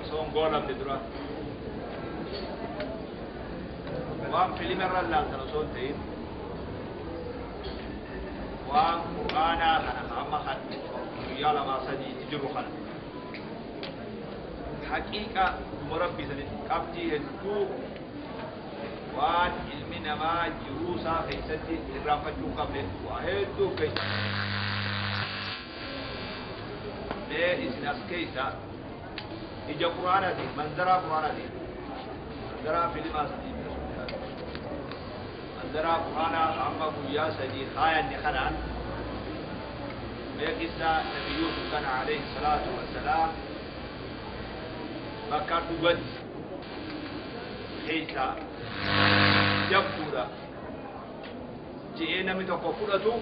Osoo hin goolamne dura. Waan filima irra laaltan osoo hin ta'in waan qur'aanaa kana amma kan guyyaa lamaa sadii itti jirru kana haqiiqa dhuma rabbii sanitti qabxii hedduu waan ilmi namaa jiruu isaa keessatti irraanfachuu hin qabne waa hedduu keessa mee isin as keessa ija qur'aanaatiin manzaraa qur'aanaatiin manzaraa filimaa sanii manzaraa qur'aanaa amma guyyaa sadii kaayanne kanaan mee qissa nabi Yuusuf kana alayhi salaatu wassalaam bakka dhugatti keessa jabduudha je'ee namni tokko fudhatu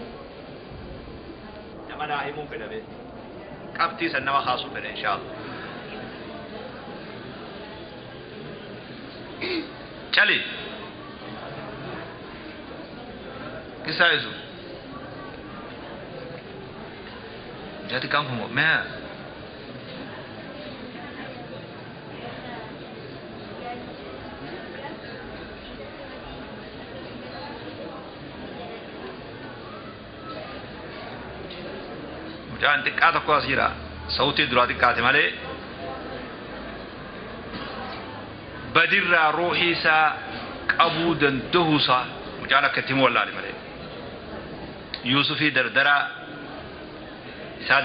nama naa himuun fedha bee qabxii san nama kaasuu fedha insha Allah. Cali qissaa Yuusuf jaati kan kun mee mucaan xiqqaa tokko as jira sautii duraa xiqqaate malee badirraa ruuxii isaa qabuu dandahuusaa mucaan akka itti himu wallaale malee Yuusufii dardaraa isaa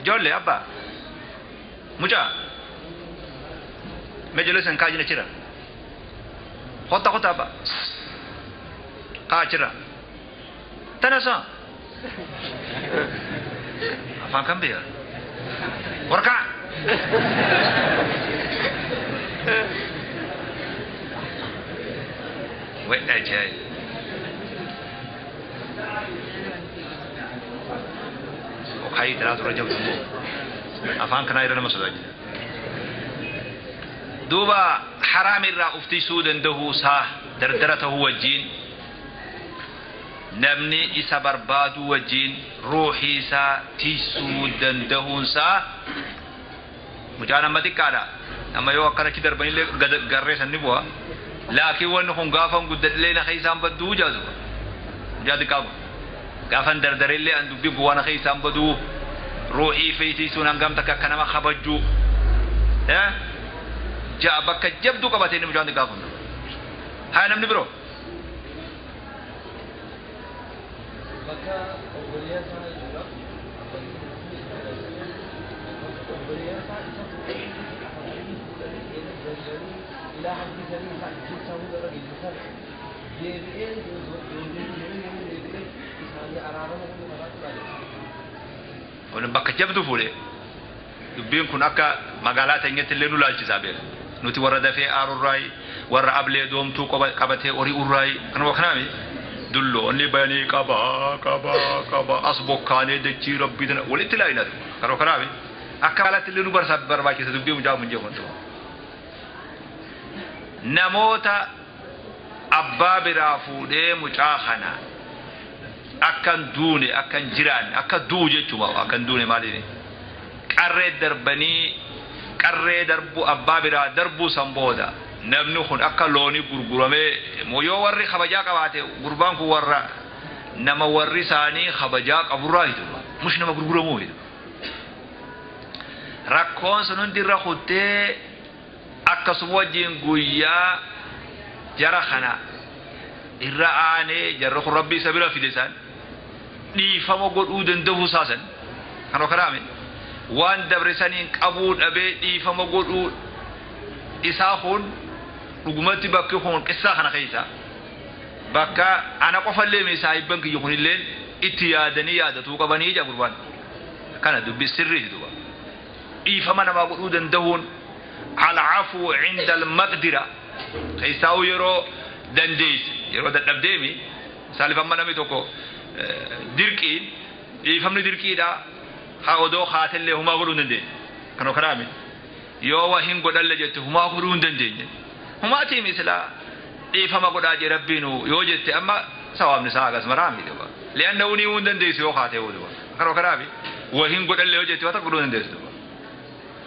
ijoollee abbaa mucaa mee ijoollee san kaa jina jira hotta hotta abbaa kaa jira tanasa afaan kan beeka warqaa way ajaa'ib وحي ثلاث رجب afaan kanaa irra nama sodaachisa duuba haraam irraa uftisuu dandahuusaa dardara tahuu wajjiin namni isa barbaaduu wajjiin ruuxii isaa tiisuu dandahuunsaa mucaan amma xiqqaadha amma yoo akkana achi darbanillee garree san ni bu'a laakiin wanni kun gaafan guddadhillee na keessaan badduu jaatu mucaa xiqqaa kun gaafan dardarillee an dubbii bu'aa na keessaan baduu ruuxii feetiisuun hangam takka akka nama kabajjuu ja'a bakka jabduu qabatee inni mucaan xiqqaa kun haa namni biroo Bakka obboleeyyan isaa jechuudha. Bakka obboleeyyan isaa isa fuudhanii fuudhanii eega ilaa hambisanii isaa jecha hunda irra geessisan deebi'ee deebi'ee isaanii araarama hunda karaa turaa jira. Kun bakka jabduu fuudhee dubbiin kun akka magaalaa teenyatti illee nu laalchisaa beeka. Nuti warra dafee aarurraayi warra ablee doomtuu qabatee horii urraayi kanuma kanaami dulloonni banii qabaa qabaa qabaa as bokkaanee dachii rabbii tana walitti laayinatu kanuma kanaami akka magaalaatti illee nu barbaachisa dubbii mucaa mun jeeku namoota abbaa biraa fuudhee mucaa kana akkan duune akkan jiraanne akka du'u jechuudha akkan duune maaliini qarree darbanii qarree darbu abbaa biraa darbuu san booda namni kun akka loonii gurguramee yoo warri kabajaa qabaate gurbaan kun warra nama warri isaanii kabajaa qaburraa hidu mush nama gurguramuu hidu rakkoon sun hundi irra kuttee akkasuma wajjin guyyaa jara kana irra aanee jarri kun rabbii isa bira fide isaan dhiifama godhuu danda'uu isaasan kan okaraame waan dabre saniin qabuu dhabee dhiifama godhuu isaa kun dhugumatti bakki kun qissaa kana keessa bakka ana qofallee meeshaa hibban kiyya kunilleen itti yaadanii yaadatuu qabanii ija gurbaan kana dubbii sirriiti duba dhiifama namaa godhuu danda'uun alcafu cinda almaqdira keessaa'uu yeroo dandeesse yeroo dadhabdeemi misaaliif amma namni tokko dirqiin dhiifamni dirqiidha haa odoo haatellee humaa godhuu hin dandeenye kanoo kanaami yoo waa hin godhalle jette humaa godhuu hin dandeenye humaatii misilaa dhiifama godhaa jee rabbiinu yoo jette amma sawaabni isaa akkas maraami duba li'annahu ni hin dandeessu yoo haatee duba kanoo kanaami waa hin godhalle yoo jette waa takka godhuu hin dandeessu duba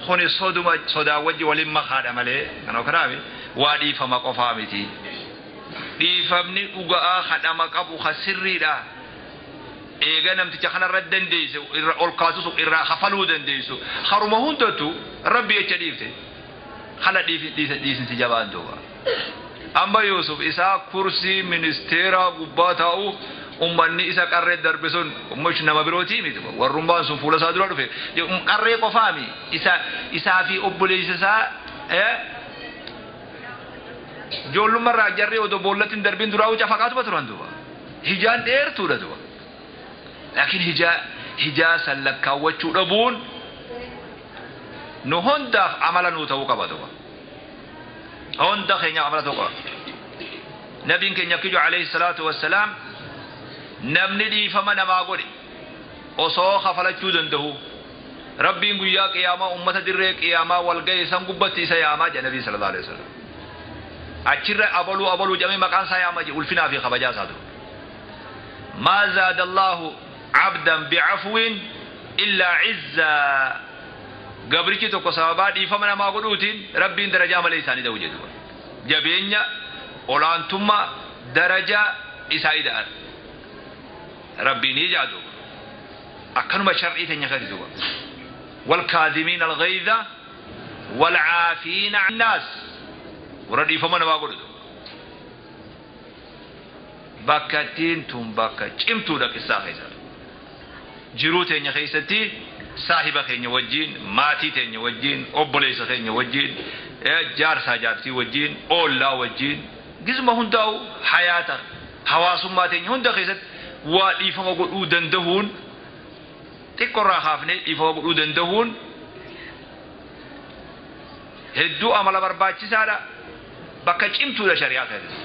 Kuni soduma sodaa wajji waliin makaadha malee kana kanaami waa dhiifama qofaa miti. Dhiifamni dhuga'aa kadhama qabu ka sirriidha. Eega namticha kanarra dandeeyse irra ol kaasusu irraa kafaluu dandeeysu haruma hundattu rabbi jecha dhiifte kana dhiisinsi jabaan duuba. Amma Yuusuf isaa kursii ministeeraa gubbaa taa'u ummanni isa qarree darbe sun ummachi nama birootii miti warrummaan sun fuula isaa dura dhufe qarree qofaami isa isaa fi obboleessa isaa ijoollummarraa jarree odoo boollatti hin darbiin duraa cafaqaatuma turan duuba. Hijaan dheertuudha duuba. Laakiin hijaa san lakkaawwachuu dhabuun nu hundaaf amala nuu ta'uu qaba duuba. Hunda keenyaaf amala ta'uu qaba. Nabiin keenya akkiju alayhi salaatu wassalaam namni dhiifama namaa godhe osoo kafalachuu danda'u rabbiin guyyaa qiyaamaa ummata dirree qiyaamaa wal ga'e san gubbatti isa yaamaa jedha nabii sallallahu alaihi wasallam. Achirra abaluu abaluu jedhamee maqaan isaa yaamaa jedhe ulfinaa fi kabajaa isaa dura. Maa zaada Allahu abdan bi'afwin illaa izzaa. Gabrichi tokko sababaa dhiifama namaa godhuutiin rabbiin darajaa malee isaanii ta'u jedhu. Jabeenya olaantummaa darajaa isaa ida'an. Rabbiin ni jaadu. Akkanuma shar'ii teenya kan duuba. Walkaadimiin alghayza walcaafiina annaas. Warra dhiifama namaa godhu. Bakka ittiin tun bakka cimtuudha qissaa keessatti. Jiruu teenya keessatti saahiba keenya wajjin, maatii teenya wajjin, obboleessa keenya wajjin, jaarsaa jaartii wajjin, oollaa wajjin, gizma hundaa'u hayaata hawaasummaa teenya hunda keessatti waa dhiifama godhuu dandahuun xiqqoorraa kaafnee dhiifama godhuu dandahuun hedduu amala barbaachisaadha. Bakka cimtuudha shari'aa keessatti.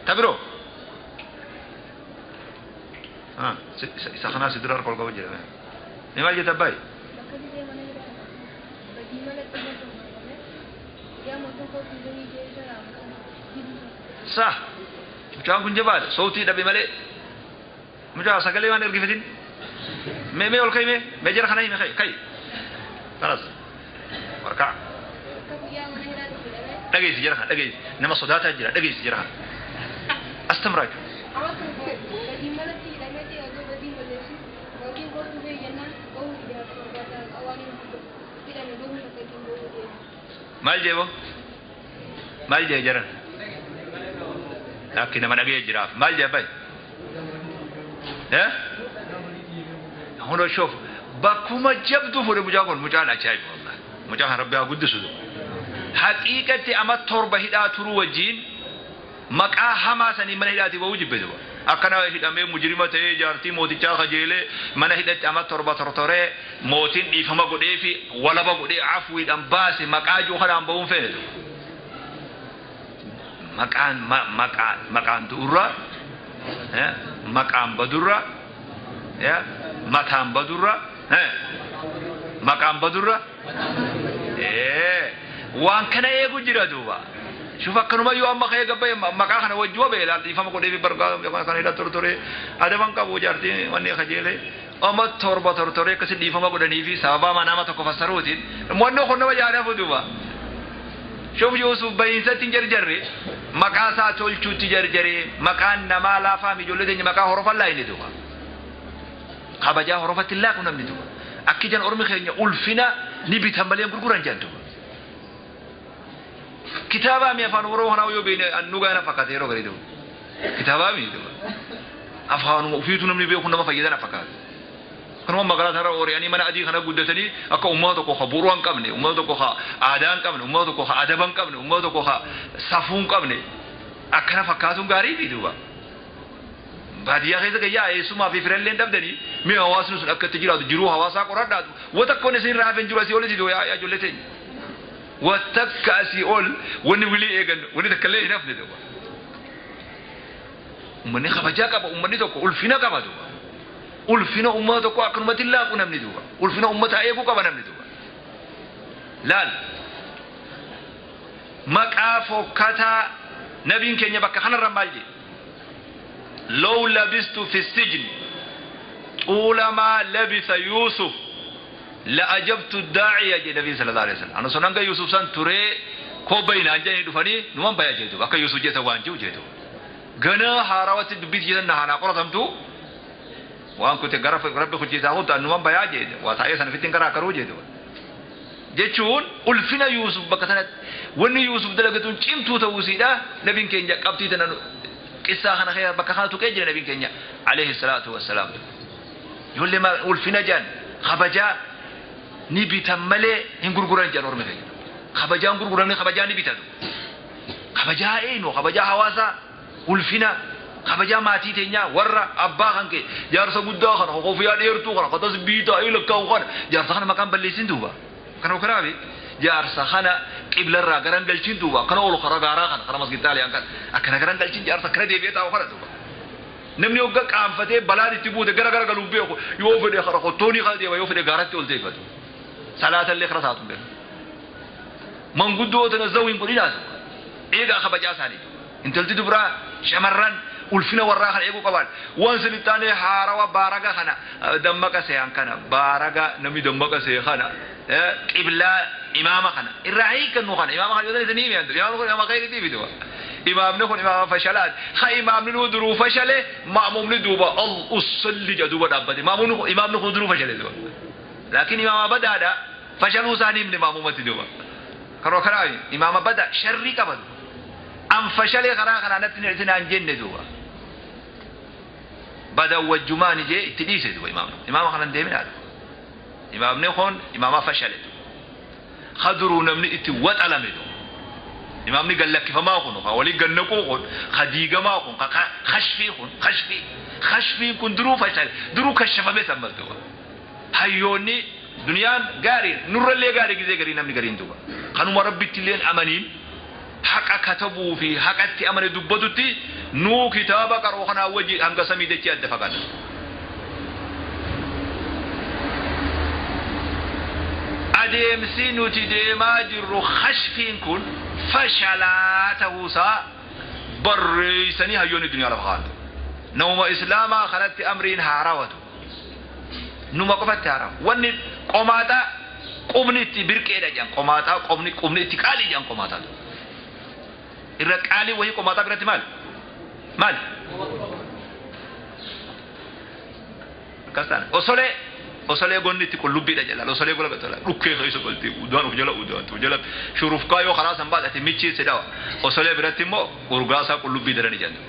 Tabiroo. Isa kanaa si dura harka ol qabu jira. Ni maal jetta abbaay? Sa mucaan kun jabaadha sowtii dhabe malee mucaa sagalee waan ergifatin mee mee ol ka'i mee mee jara kana hime ka'i ka'i kanas warqaa dhageessi jara kana dhageessi nama sodaataa jira dhageessi jara kana astamraaju. Maal jeebo maal jee jaran lakki nama dhagee jiraaf maal jee abbay hundo shoof bakkuma jabduu fuudhe mucaan kun mucaan ajaa'iba wallahi mucaan kan rabbi haa guddisu haqiiqatti ama torba hidhaa turuu wajjiin maqaa hamaa sanii mana hidhaatii ba'uu jibbe duba akkana hidhamee mujrima ta'ee jaartii mootichaa kajeelee mana hidhatti ama torba tortoree mootiin dhiifama godhee fi walaba godhee afwiidhaan baase maqaa jiru kanaan ba'uun feene duba maqaan maqaan maqaan du'urra maqaan badurra mataan badurra maqaan badurra waan kana eegu jira duuba. Shuf akkanuma yoo amma ka'ee gabbaye maqaa kana wajji wabe ilaal dhiifama godhee fi bargaa kana hidha tortoree adaban qabu jaartiin wanni kajeelee amma torba tortoree akkasi dhiifama godhanii fi sababa nama tokko fassaruutiin wanni kun nama jaadhafu duuba. Shuf Yuusuf bahiinsatti hin jarjarre maqaa isaa tolchuutti jarjaree maqaan namaa laafaa ijoollee teenya maqaa horofan laa inni duuba. Kabajaa horofatti hin laaqu namni duuba. Akki jan ormi keenya ulfina ni bitan malee gurguran jaan duuba. Kitaabaa mi afaan Oromoo kanaa yoo beekne annu gaana fakkaata yeroo garii duuba. Kitaabaa mi duuba. Afaanuma ofiitu namni beeku nama fayyadan fakkaata. Kanuma magaalaa sanarra ooriyanii mana adii kana guddatanii akka uummata tokko ka bu'uura hin qabne, uummata tokko ka aadaa hin qabne, uummata tokko ka adaba hin qabne, uummata tokko ka safuu hin qabne akkana fakkaatuun gaarii fi duuba. Baadiyyaa keessa gayyaa eessumaa fi firallee hin dhabdanii mee hawaasni sun akka itti jiraatu jiruu hawaasaa qoradhaatu wanta akka inni isin raafeen jiru asii ol itti yaa ijoollee teenya. Wanta asii ol wanni wilii eegan wanni takka illee hin hafne duuba. Uummanni kabajaa qaba uummanni tokko ulfina qaba duuba. Ulfina uummata tokko akkanumatti hin laaqu namni duuba. Ulfina uummataa eeguu qaba namni duuba. Laal maqaa fokkataa nabiin keenya bakka kanarra maal jedhe? Law labistu fi sijni tuula maa labisa Yuusuf لأجبت الداعية جي نبي صلى الله عليه وسلم أنا سننقى يوسف سان تري كوبين أنجاني دفني نمان بيا جيتو أكا يوسف جيتا وانجو جيتو غنا هاراوات دبيت جيتا نهانا قرطمتو وان كنت غرف ربي خجيتا هوتا نمان بيا جيتو واتايا سنفتين كرا كرو جيتو jechuun ulfina Yuusuf bakka sanatti wanni Yuusuf dalagatuun cimtuu ta'uu isiidha nabiin keenya qabxii tana qissaa kana keessa bakka kana tuqee jira nabiin keenya alayhi salaatu wassalaam. Ijoollee ulfina jedhan kabajaa ni bitan malee hin gurguran jedhan ormi keenya. Kabajaan gurguramne kabajaa ni bitatu. Kabajaa eenyu kabajaa hawaasaa ulfina kabajaa maatii teenyaa warra abbaa kan kee jaarsa guddaa kana kofiyaa dheertuu kana katas biitaa ilakkaa'u kana jaarsa kana maqaan balleessin duuba. Kana ukaraabi jaarsa kana qiblarraa garan galchin duuba kana ol kara gaaraa kana kara masjid xaaliyaan kana akkana garan galchin jaarsa kana deebi'ee taa'u kana duuba. Namni hogga qaanfatee balaan itti buute gara gara galuun beeku yoo fedhe kara qottoonii kana deema yoo fedhe gaaratti ol deeffatu. Salaatallee kara taatu beeku. Manguddoo tana zawwiin godhinaatu eegaa kabajaa isaanii. Intalti dubaraa shamarran ulfina warraa kana eeguu qaban waan sinittaanee haarawa baaraga kana dammaqa seehan kana baaraga namni dammaqa see kana qiblaa imaama kana irraa hiikannu kana imaama kana yoo ta'e ni himi imaamni kun imaama khayriitii fidu imaamni kun imaama fashalaati ha imaamni nuu duruu fashale ma'muumni duuba al usalli jedha duuba dhaabbate ma'muumni kun imaamni kun duruu fashale duuba laakiin imaama badaadha fashaluu isaanii himne ma'muumatti duuba karoo kanaa imaama bada sharrii qabatu an fashalee karaa kanaa natti naan jenne duuba bada wajjumaani jee itti dhiise duuba imaamni imaama kanan deeminaa duuba imaamni kun imaama fashale duuba khaduruu namni itti waxalame duuba imaamni gallakkifamaa kun ka walii gannaquu kun ka diigamaa kun ka khashfii kun khashfii khashfiin kun duruu fashale duruu kashafame sammas duuba hayyoonni duniyaan gaarii nurrallee gaarii gizee garii namni gariin duuba kanuma rabbitti illeen amaniin haqa katabuu fi haqatti amane dubbatutti nuu kitaaba qaroo kanaa wajji hanga samii dachee adda fagaata. Adeemsi nuti deemaa jirru khashfiin kun fashalaa ta'uusaa barreessanii hayyoonni duniyaa lafa kaa'an. Nama islaamaa kanatti amriin haarawatu. Numa qofatti haarawa. Wanni qomaaxaa qubni itti birqeedha jedhan qomaaxaa qubni qubni itti qaalii jedhan qomaaxaa. Irra qaalii wayii qomaaxaa biratti maal? Maal? Akkas taana. Osolee osolee gonni itti qullubbiidha jedhan osolee gola gatala dhukkee keessa galtee udaan of jala udaan of jala shurufkaa yoo karaa san baadhate michiise dhawa osolee biratti immoo urgaasaa qullubbii darani jedhan.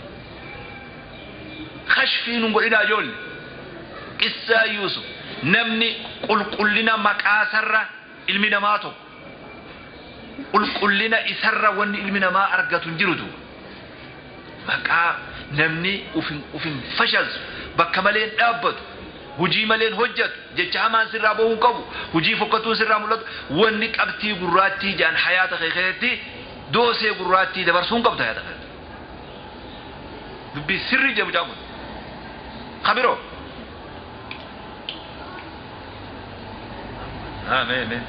Khashfii nun godhinaa ijoollee. Qissaa Yuusuf namni qulqullina maqaasarra ilmi namaa tokko qulqullina isarra wanni ilmi namaa argatu hin jiru duuba. Maqaa namni ufin fashalsu bakka maleen dhaabbatu hujii maleen hojjetu jecha hamaan sirraa bahuu hin qabu hujii fokkatuun sirraa mul'atu wanni qabxii gurraattii jedhan hayaata kee keessatti doosee gurraattii dabarsuu hin qabdu hayaata keessatti. Dubbii sirrii jedhu mucaan kun. Kabiroo. Mee mee.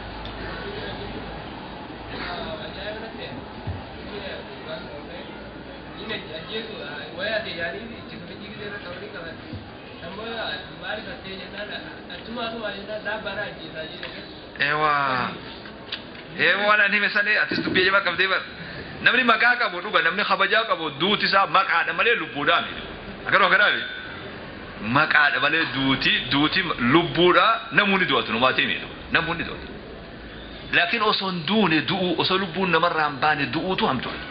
Ewa. Ewa waan ani hime sanii atis dubbii jabaa qabdee bar. Namni maqaa qabu dhuga namni kabajaa qabu duuti isaa maqaadha malee lubbuudhaa miti. Agaruu agaraabi. Maqaadha malee duuti duuti lubbuudhaa namoonni du'atu numaatii miti. Namoonni du'atu. Laakiin osoo hin duune du'uu osoo lubbuun namarraa hin baane du'uutu hamtuudha.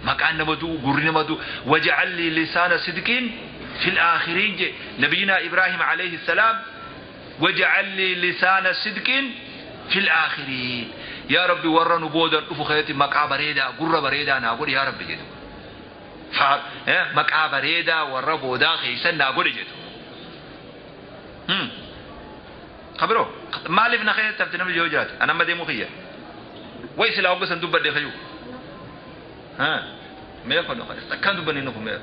Maqaan nama du'u gurri nama du'u waja'al lii lisaana sidqiin fil aakhiriin je nabiyinaa Ibraahim alayhi salaam waja'al lii lisaana sidqiin fil aakhiriin yaa rabbi warra nu boodan dhufu keetti maqaa bareedaa gurra bareedaa naa godhi yaa rabbi jedhu. Maqaa bareedaa warra boodaa keessan naa godhi jedhu. Kabiroo maaliif na keessatti hafte namni yoo jiraate ana amma deemuu kiyya wayi silaa hogga san dubbadhe kayyuu. Mee kun akkaan dubbanni nuuf mee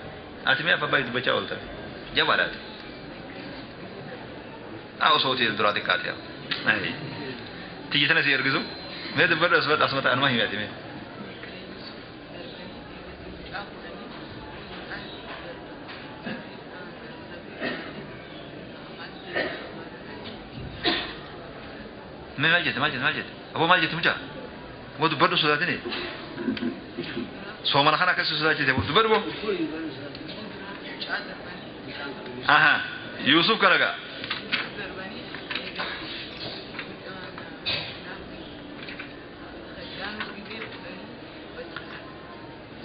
ati mee abbaa dubbachaa oolta jabaadhaati. Osoo ta'e duraa xiqqaate yaa. Tiyyi sana si ergisu mee dubbadhu asumata asumata anuma himi ati mee. Mee maal jette maal jette maal jette aboo maal jette mucaa moo dubbadhu sodaatini soomana kana akkasii sodaachise dubbadhu boo aha Yuusuf kana gaa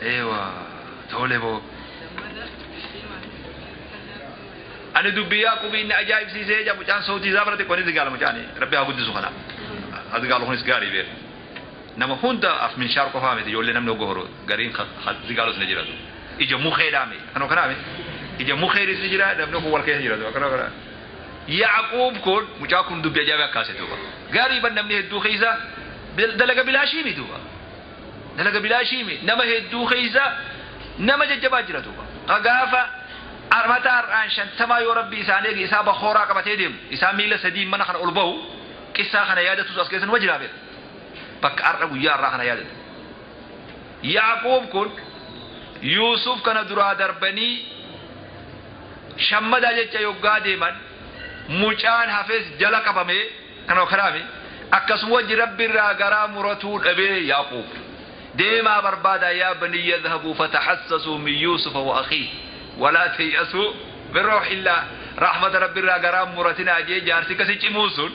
eewa tole boo ani dubbii Yaaqubii inni ajaa'ibsiisee jaa mucaan sootii isaa biratti qonis gaala mucaan rabbi haa guddisu kana as gaalu kunis gaarii beeku nama hunda af minshaar qofaa miti ijoollee namni hogga horu gariin zigaalus ni jiratu ija mukeedhaame kanoo kanaame ija mukeedis ni jira namni kun wal keessa jiratu kanoo kana Yaaquub kun mucaa kun dubbii ajaa'iba akkaase duuba gaarii ban namni hedduu keessa dalaga bilaashii miti duuba dalaga bilaashii miti nama hedduu keessa nama jajjabaa jira duuba gaafa armata har'aan shantamaa yoo rabbi isaan eege isaa bakooraa qabatee deemu isaa miila sadii mana kana ol bahu qissaa kana yaadatus as keessa numa jiraa beeka bakka har'a guyyaa har'aa kana yaadatu Yaaquub kun Yuusuf kana duraa darbanii shammadaa jecha yoggaa deeman mucaan hafes jala qabamee kana karaame akkasuma wajji rabbi irraa garaa muratuu dhabee Yaaquub deemaa barbaadaa yaa baniyya idhabuu fatahassasuu min Yuusufa wa akhiihi ولا تيأسوا من روح الله رحمة ربي را غرام مرتنا جي جارسي كسي چموسون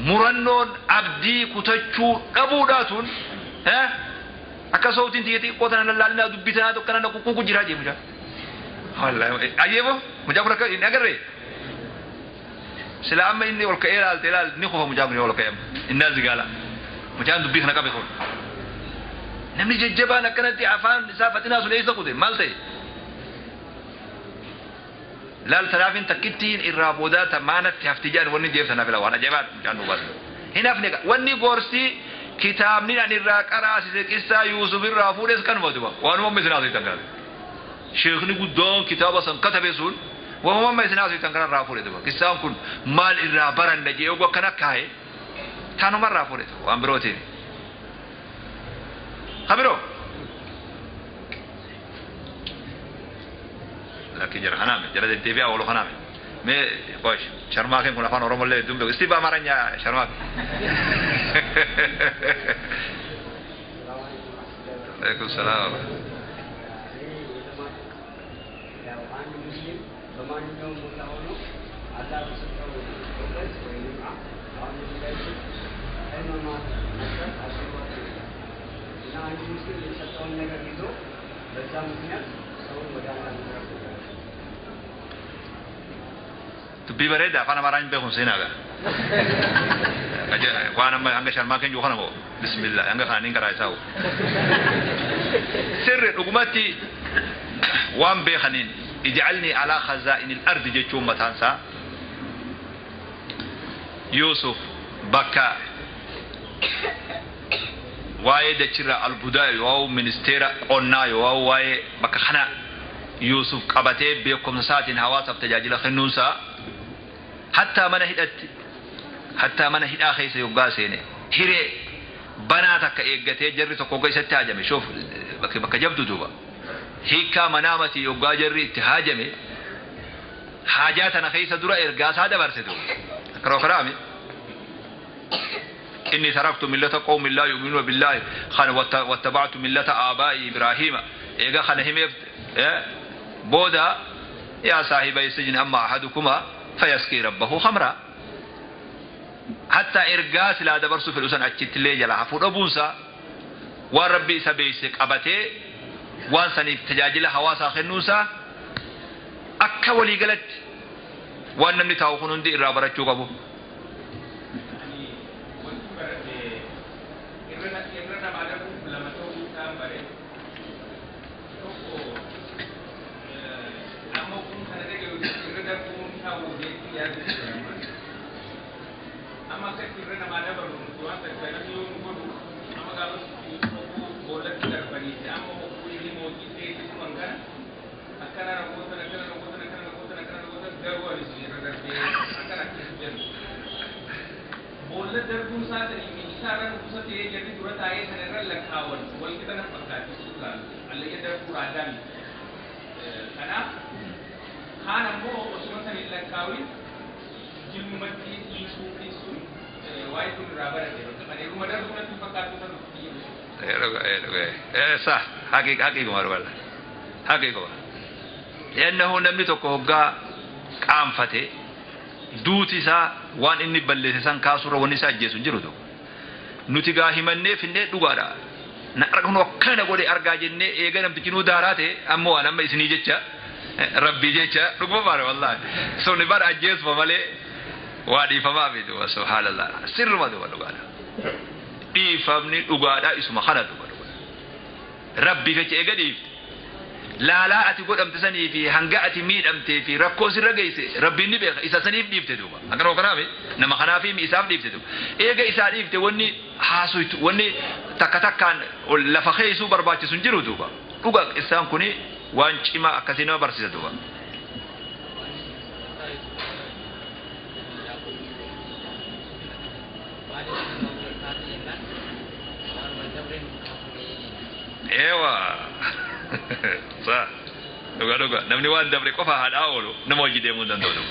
murannoon abdii kutachuu dhabuudhaatuun akka sootiin tiyyatti xiqqoo tana lallaalinaa dubbitanaa tokkana na quqquuqu jiraa jee mucaa. Wallaahi ayyeebo mucaa kun akka hin agarree sila amma inni ol ka'ee ilaalte ilaal ni kufa mucaa kun ol ka'ee amma innaa zigaala mucaan dubbii kana qabe kun. Namni jajjabaan akkanatti afaan isaa faxinaa sun eessa kute maal ta'e? Laal tanaafin takkittiin irraa boodaa tamaanatti hafti jedhan wanni deemsa naaf ila waan ajaa'ibaa mucaan nu baasa. Hin hafne wanni gorsi kitaabni ani irraa qaraasise qissaa Yuusuf irraa fuudhes kanuma duba waanuma amma isin haasoftan kana. Sheekni guddaan kitaaba san katabe sun waanuma amma isin haasoftan kana irraa fuudhe duba qissaan kun maal irraa baranna jee oguu akkana kaa'e tanuma irraa fuudhe waan birootiin. Habiro. Lakki jara kaname jara deddeebi'aa oolu kaname mee qosh sharmaakeen kun afaan oromollee hedduun beeku isti በአማርኛ sharmaak አለይኩም ሰላም ያው አንድ ሙስሊም በማንኛውም ቦታ ሆኖ አላህ በሰጠው እውቀት ወይም አሁን የሚገልጽ ዕልም መስጠት አስፈላጊ ነው እና አንድ ሙስሊም የተሰጠውን ነገር ይዞ በዛ ምክንያት ሰውን ወደ አላህ መጥራት ይችላል። dubbii bareeda afaan amaaraa hin beekun seenaa gaa waan amma hanga sharmaakeen jiru kana moo bismillah hanga kana nin karaa isaa sirri dhugumatti waan beekaniin ijcalnii alaa khazaa'ini al-ardi jechuun mataan isaa Yuusuf bakka waa'ee dachirraa albudaa yoo ministeera qonnaa yoo waa'ee bakka kana Yuusuf qabatee beekumsa isaatiin hawaasaaf tajaajila kennuunsaa hattaa mana hidhatti hattaa mana hidhaa keessa yoggaa seene hiree banaa takka eeggatee jarri tokko hoggaa isatti haajame shoof bakka jabdu duuba hiikkaa manaamati yoggaa jarri itti haajame haajaa tana keessa dura ergaa isaa dabarse duuba akkaroo karaami إني تركت ملة قوم لا يؤمنون بالله خن واتبعت ملة آبائي إبراهيم إيجا خن هم بودا يا صاحبي السجن أما أحدكما فيسقي ربه خمرا حتى إرقاس لا دبرس في الأسن أتشت لي جلا حفور أبونسا والربي سبيسك أبتي وان سني تجاجل حواسا خنوسا أكا ولي قلت وان نمني تاوخنون دي إرابرة قبو Irra namaa darbuuf lama ta'uu isaan bare tokko amma kun kana dhagayu irra darbuun isaa wayyeetti yaadu amma akkatti irra namaa dabarru nuti waan takka namni yoo nu godhu amma gaafa hogguu boolatti darbanii amma hogguu inni mootii ta'e turan kana akkana raawwatan akkana raawwatan akkana raawwatan akkana raawwatan garuu ani isin irra darbee akkana akkas jedhu boolla darbuun isaa ta'e isaarra nugusa ta'ee jarri dura taa'ee sana irra lakkaawwan wal qixa na fakkaattisuu ilaalu allayya darbuu raadaa miti. Kanaaf kaan ammoo osuma san hin lakkaawin Jilmumatti dhiisuu fi sun waa'ee kun irraa barate bakka malee yeruma darbu natti fakkaatu san إيه صح حقيقة حقيقة مرة حقيقة لأنه namni tokko hoggaa qaanfate duuti isaa waan inni balleesse san kaasurra wanni isaa ajjeesu hin jiru tokko nuti gaa himannee finnee dhugaadha na arginu akkana godhe argaa jennee eega namtichi nuu daaraa ta'e ammoo waan amma isinii jecha rabbii jecha dhuguma baare wallaahi suni bara ajjeesuma malee waa dhiifamaa miti wa subhaanallah sirruma duba dhugaadha dhiifamni dhugaadha isuma kana duba dhugaadha rabbii jecha eega dhiifte laalaa ati godhamte sanii fi hanga ati miidhamtee fi rakkoo sirra geesse rabbiin ni beeka isa saniif dhiifte duuba akkana kanaaf nama kanaaf isaaf dhiifte duuba eega isaa dhiifte wanni haasuytu wanni takka takkaan lafa keeysuu barbaachisu hin jiru duuba dhuga isaan kuni waan cimaa akkasii nama barsiisa duuba. Eewa صح dhuga dhuga namni waan dabre qofa haadhaa oolu nama hojii deemuu hin danda'u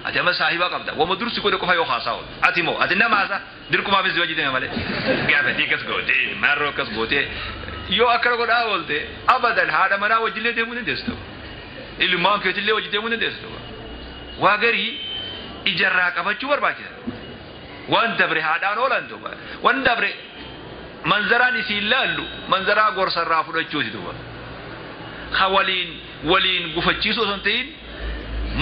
ati amma saahibaa qabda wama dursi godhe qofa yoo haasaa oolu ati moo ati nama haasa dirqumaafis hojii deeme malee gaafa akkas gootee maarroo akkas gootee yoo akkana godhaa oolte abadan haadha manaa wajjillee deemuu dandeessu ilmaan keetillee hojii deemuu dandeessu waa garii ijarraa qabachuu barbaachisa waan dabre haadhaan oolan duuba waan dabre manzaraan isiin laallu manzaraa gorsarraa fudhachuuti duuba ha waliin waliin gufachiisuu osoo hin ta'in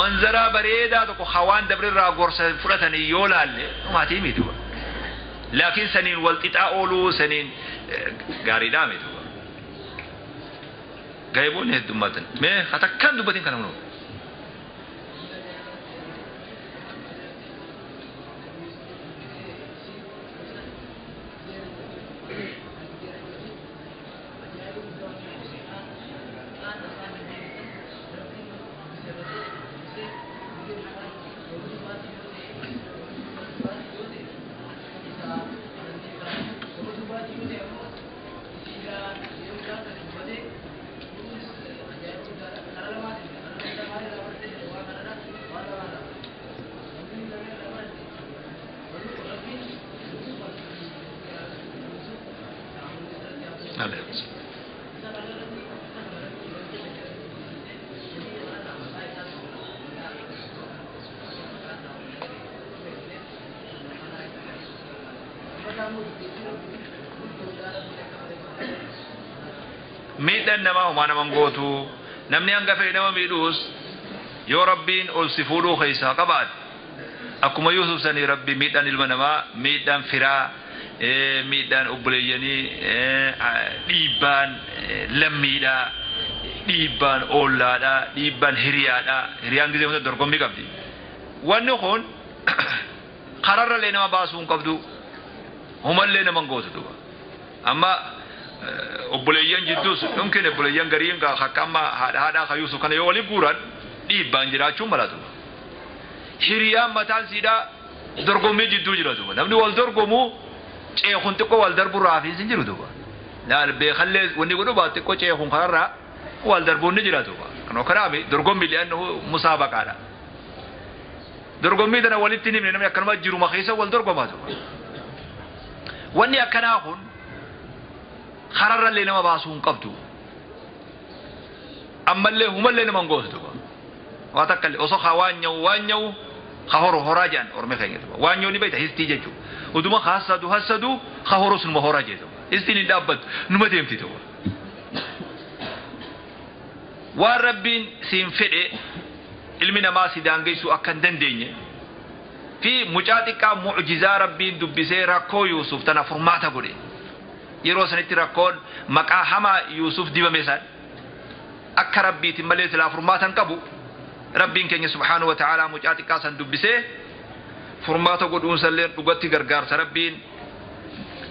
manzaraa bareedaa tokko ha waan dabrerraa gorsa fudhatanii yoo laalle dhumaatii miti duuba laakiin saniin wal qixaa ooluu saniin gaariidhaa miti duuba gaayiboonni heddummatan mee hatakkaan dubbatin kana hunoo Miidhaan namaa homaa naman gootu namni hanga fedhe nama miidhuus yoo rabbiin ol si fuudhuu keessaa qabaate akkuma Yuusuf sanii rabbi miidhaan ilma namaa miidhaan firaa miidhaan obboleeyyanii dhiibbaan lammiidhaa dhiibbaan ollaadhaa dhiibbaan hiriyaadhaa hiriyaan gisee hunda dorgommii qabdi wanni kun kararrallee nama baasuu hin qabdu humallee nama hin gootu duuba amma obboleeyyan jidduus yumkin obboleeyyan gariin akka amma haadha haadhaa ka Yuusuf kana yoo waliin guuran dhiibbaan jiraachuun mala duuba hiriyaan mataan siidhaa dorgommii jidduu jira duuba namni wal dorgomuu ceekun xiqqoo wal darbuurraa hafiis hin jiru duuba laal beekallee wanni godhu baa xiqqoo ceekun kanarraa wal darbuun ni jira duuba kanoo kanaami dorgommii li'annahu musaabaqaadha dorgommii tana walitti hin himne namni akkanuma jiruma keessa wal dorgomaa duuba wanni akkanaa kun kararrallee nama baasuu hin qabdu ammallee humallee nama hin gootu duuba waa takka illee osoo haa waan nyawu waan nyawu ka horu horaa jedhan ormi keenya duuba waan nyawu ni beekta histii jechuudha uduma ka hassadu hassadu ka horu sunuma horaa jee duuba histiin hin dhaabbattu numa deemti duuba waan rabbiin siin fedhe ilmi namaa si daangeessuu akka hin dandeenye fi mucaa xiqqaa mucjizaa rabbiin dubbisee rakkoo Yuusuf tana furmaata godhe yeroo sanitti rakkoon maqaa hamaa Yuusuf dibame san akka rabbiitiin malee silaa furmaata hin qabu rabbiin keenya subhaanahu wa ta'aalaa mucaa xiqqaa san dubbisee furmaata godhuunsallee dhugatti gargaarsa rabbiin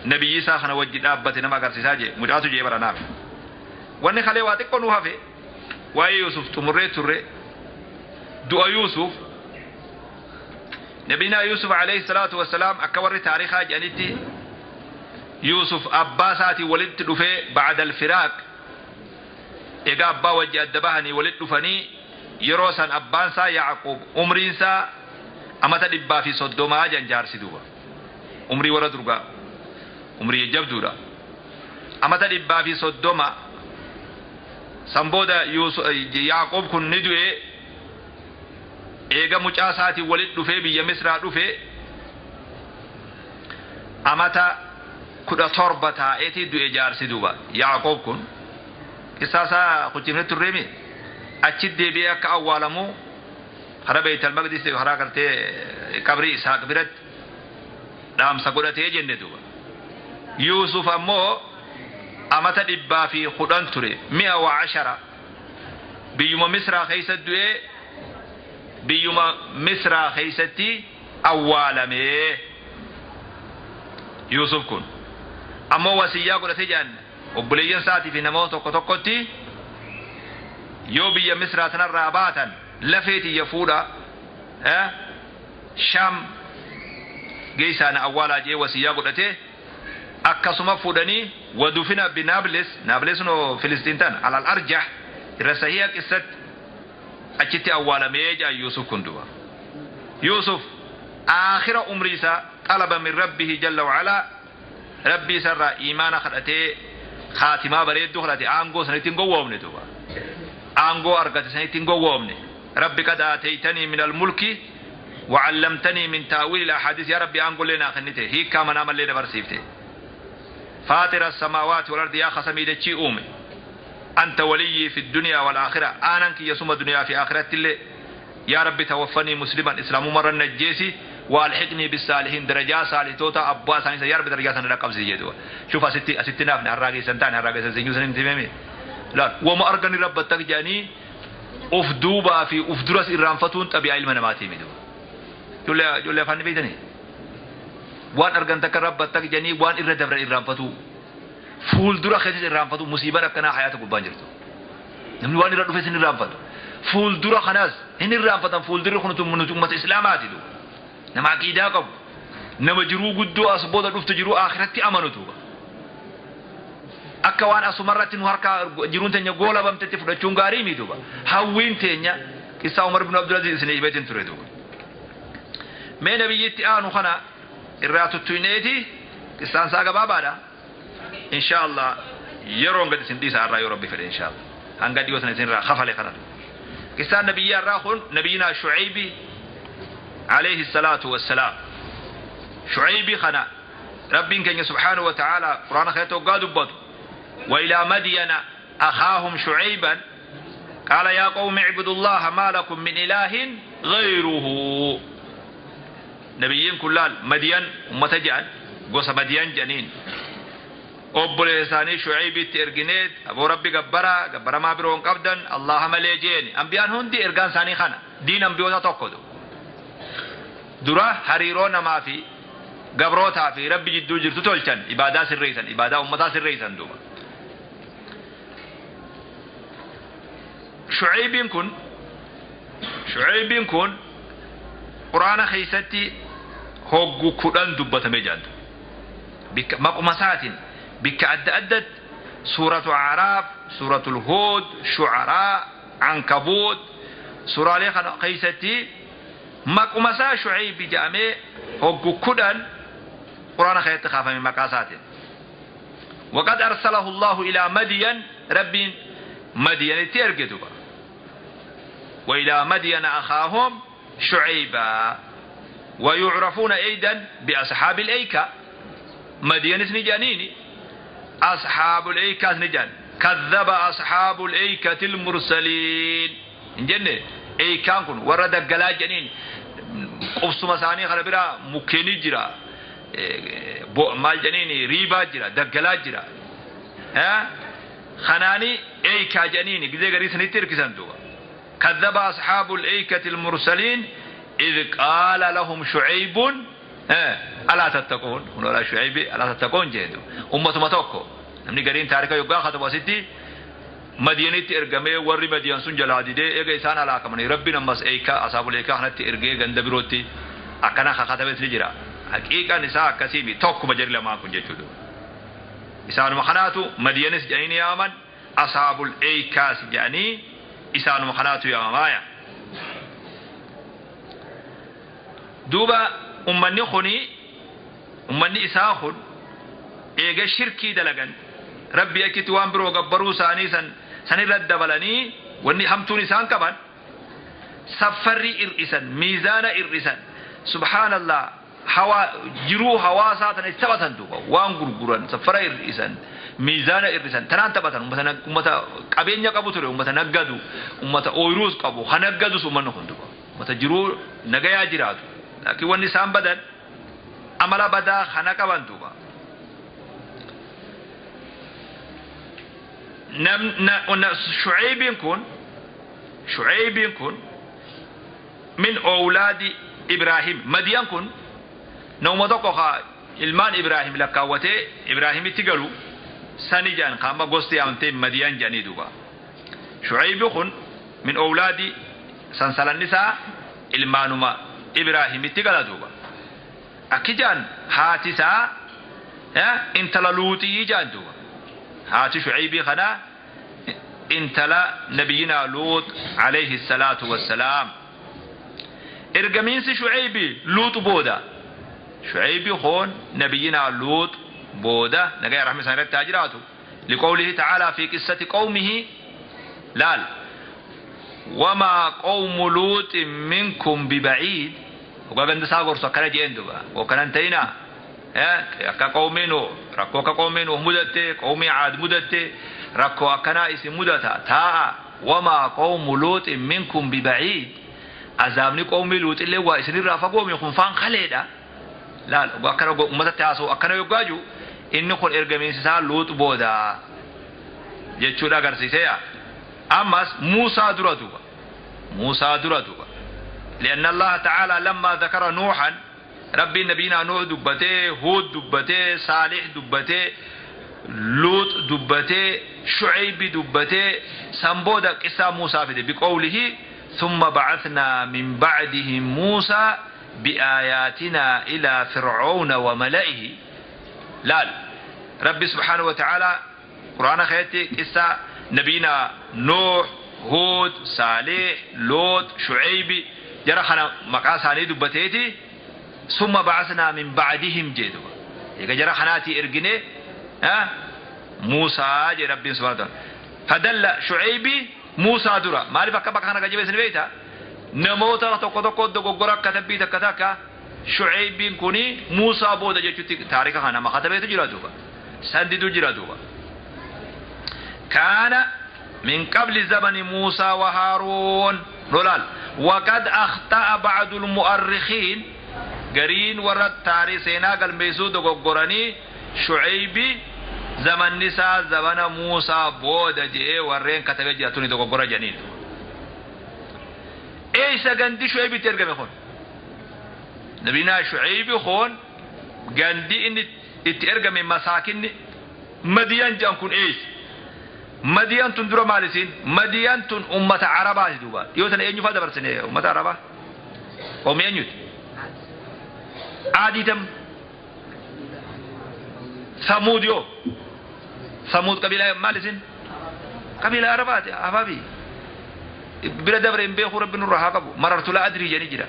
nabiyyi isaa kana wajji dhaabbate nama agarsiisaa jee mucaatu jee bara naame wanni kalee waa xiqqoo nu hafe waa'ee Yuusuf xumurree turre du'a Yuusuf nabiyina Yuusuf alayhi salaatu wassalaam akka warri taarikaa jedhanitti Yuusuf abbaa isaatiin walitti dhufee ba'da alfiraaq egaa abbaa wajji adda bahanii walitti dhufanii yeroo san abbaan isaa Yaaqub umriin isaa Amata 130 jan jaarsi duuba. Umrii warra durgaa. Umrii jabduudha. Amata 130 san booda Yaaqoob kun ni du'e. Eega mucaa isaatiin walitti dhufee biyya Misraa dhufe amata 17 taa'eeti du'e jaarsi duuba. Yaaqoob kun qissaasaa kuchifne turreemi achi deebi'ee akka awwaalamu karaa Beeytal Maqdis karaa gartee qabrii Isaaq biratti dhaamsa godhatee jenne duuba. Yuusuf ammoo amata 110 ture 110 biyyuma Misraa keessa du'ee biyyuma Misraa keessatti awwaalamee. Yuusuf kun ammoo wasiyyaa godhatee jedhan obboleeyyan isaatii fi namoota tokko tokkotti yoo biyya Misraa tanarraa baatan lafee tiyya fuudha Shaam geessaana awwaalaa jee wasiyyaa godhatee akkasuma fuudhanii wadufina binaablis Naablis no Filistiin tan alal arjah irra sahiha qissatti achitti awwaalamee jedhan Yuusuf kun duba. Yuusuf aakhira umrii isaa talaba min rabbihi jalla wa'alaa rabbii isarraa iimaana kadhatee khaatimaa bareedduu kadhate aangoo sanitti hin gowwoomne duba. Aangoo argate sanitti hin gowwoomne. Rabbi qad aataytanii min almulki وعلمتني من تأويل الأحاديث يا ربي أنقل لنا خنته هي كما نعمل لنا برسيفته فاطر السماوات والأرض يا خسمي دتشي أومي أنت ولي في الدنيا والآخرة آنك يسوم الدنيا في آخرة اللي يا ربي توفني مسلما إسلام مرة النجيسي والحقني بالصالحين درجة صالح توتا أبوا سانيسا يا ربي درجة سنة قبض سيجدوا شوف أستي نافنا الراقي سنتان الراقي سنتين سنتين تمامي لا وما أرجني رب التكجاني أف دوبا في أف درس إرام فتون طبيعي علم نماتي مدو جل فاني بيتني وان أرجن تكرب التكجاني وان إرد دبر إرام فتو فول درا خيس إرام فتو مصيبة ركنا حياتك بانجرتو نمني وان إرد فيسن إرام فتو فول درا خناس هن إرام فتن فول درا خنتم من أمة إسلاماتي دو نما عقيدة قب نما جرو قدو أصبودا دفت جرو آخرتي أمنتو akka waan asumarratti nu harka jiruun teenya goola bamtetti fudhachuun gaarii miti duuba. Hawwiin teenya qissaa Umar ibn Abdulaziz isin himeetiin ture duuba. Mee nabiyyitti aanu kana irraa tuttuineeti qissaan isaa gabaabaadha. Insha Allah yeroon gadi isin dhiisa irraa yoo Rabbi fedhe insha Allah. Hanga dhiyoo sana isin irraa kafale kana. Qissaan nabiyyaa irraa kun nabiyyinaa Shu'aybi alayhi salaatu wassalaam. Shu'aybi kana Rabbiin keenya subhaanahu wa ta'ala Quraana keessatti hoggaa dubbatu. وإلى مدين أخاهم شعيبا قال يا قوم اعبدوا الله ما لكم من إله غيره. نبيين كلال مدين ومتجعل قصة مدين جنين أبو ثاني شعيب ترجنيت أبو ربي جبرا جبرا ما برون قبدا الله مليجين أنبيان هندي إرجان ثاني خانة دين أنبيوتا تأخذوا درا هريرونا ما في جبروتها في ربي جدو جرتو تولشن إبادة سريسن إبادة أمتا سريسن دوما. شعيب كن قرآن خيستي هوغو كدان دبتمي جاند بك مقمسات بك أدت سورة أعراف سورة الهود شعراء عنكبوت سورة لخ خيستي مقمسا شعيب جامي هوغو كدان قرآن خيستي خاف من مقاسات. وقد أرسله الله إلى مدين ربي مدين ترجتوا وإلى مدين أخاهم شعيبا ويعرفون أيضا بأصحاب الأيكة مدين سنجانيني أصحاب الأيكة سنجان كذب أصحاب الأيكة المرسلين جنة أيكان كن ورد الجلاجنين قبص مساني خربرا مكيني جرا مال جنيني ريبا جرا دقلا جرا ها خناني أيكة جنيني كذا غريس نتير كسان دوا كذب أصحاب الأيكة المرسلين إذ قال لهم شعيب ألا تتقون ولا شعيب ألا تتقون جهدوا أمة ما توكو نمني قرين تاريخ يوغا خطب وسيتي مدينة إرجمي وري مدينة سنجل عديدة إيجا إنسان على كمني ربنا مس أيكا أصحاب الأيكة حنت إرجع غندبروتي أكنا خطبت لجرا حقيقة نساء كسيمي توكو مجري لما كن جهدوا إنسان مخناتو مدينة جاني يامن أصحاب الأيكة جاني إسان مخناتو يا مايا. Duuba ummanni kuni ummanni isaa kun eega shirkii dalagan rabbi akkitti waan biroo gabbaruu isaanii sanirra dabalanii wanni hamtuun isaan qaban saffarri ir'isan miizaana ir'isan subhaanallah hawa jiruu hawaasaa tana itti taphatan duuba waan gurguran saffara ir'isan miizaana ir'isan tanaan taphatan ummata qabeenya qabu ture ummata naggadu ummata ooyiruus qabu hanaggadus ummanni kun duuba ummata jiruu nagayaa jiraatu laakiin wanni isaan badan amala badaa kana qaban duuba Shu'aybiin kun min awlaadi Ibraahim Madiyaan kun nama tokko haa ilmaan Ibraahim lakkaawwatee Ibraahimitti galu sani jedhan qaama gosti yaamtee Madiyaan jedhanii duuba Shu'aybi kun min awlaadi sansalanni isaa ilmaanuma Ibraahimitti gala duuba akki jedhan haati isaa intala Luuxii jedhan duuba haati Shu'aybii kanaa intala nabiyina Luut alayhi salaatu wassalaam ergamiinsi Shu'aybii Luut booda Shu'aybii hoon nabiyina Luut booda nagaya rahmi isaan irratti haa jiraatu liqawlihi ta'aalaa fi qissati qawmihi laal wamaa qawmu luuxin minkum bibaciid ogaa ganda isaa gorsu akkana jeen duba oo kanan ta'inaa akka qawmii Nuux rakkoo akka qawmii Nuux mudatte qawmii Caad mudatte rakkoo akkanaa isin mudata taa'a wamaa qawmu luuxin minkum bibaciid azaabni qawmii luuxillee waa isinirraa fagoomi kun faan kaleedha laal akkana ummatatti haasa'u akkana yoggaa jiru inni kun ergamiinsi isaa Luux booda jechuudha agarsiiseya ammas Muusaa dura duuba Muusaa dura duuba لأن الله تعالى لما ذكر نوحا ربي نبينا نوح دبته هود دبته صالح دبته لوط دبته شعيب دبته سنبودا قصة موسى في بقوله ثم بعثنا من بعدهم موسى بآياتنا إلى فرعون وملئه لا ربي سبحانه وتعالى قرآن خيرتي قصة نبينا نوح هود صالح لوط شعيب جرحنا مقاس دبتيتي ثم بعثنا من بعدهم جدوا يا جرحناتي ارجني ها موسى جي ربي سبحانه وتعالى فدل شعيبي موسى درا ما عرف كبك انا جيب سن بيتا نموت توكو توكو دوغورا كتبي تكتاكا شعيبي كوني موسى بودا جيتي تاريخ انا ما كتبت جرا دوبا سنددو جرا دوبا كان من قبل زمن موسى وهارون رولال وقد اخطا بعض المؤرخين قرين ورد تاريخ سينا قال ميسو دوغوراني شعيبي زمن نساء زمن موسى بودا جي ورين كتب جاتوني دوغورا جنين ايش غندي شعيبي ترجمه خون نبينا شعيبي خون غندي ان اترجمه مساكن مدين جان كون ايش مدين تن درو مالسين مدين تن امه عربا دوبا يوتن اينيو فا دبرسنه امه عربا قوم اينيوت عاديتم ثمود يو ثمود قبيلة مالسين قبيلة عربات أبابي بلا دبر بيخو رب نور حقبو مررت لا أدري جاني جرا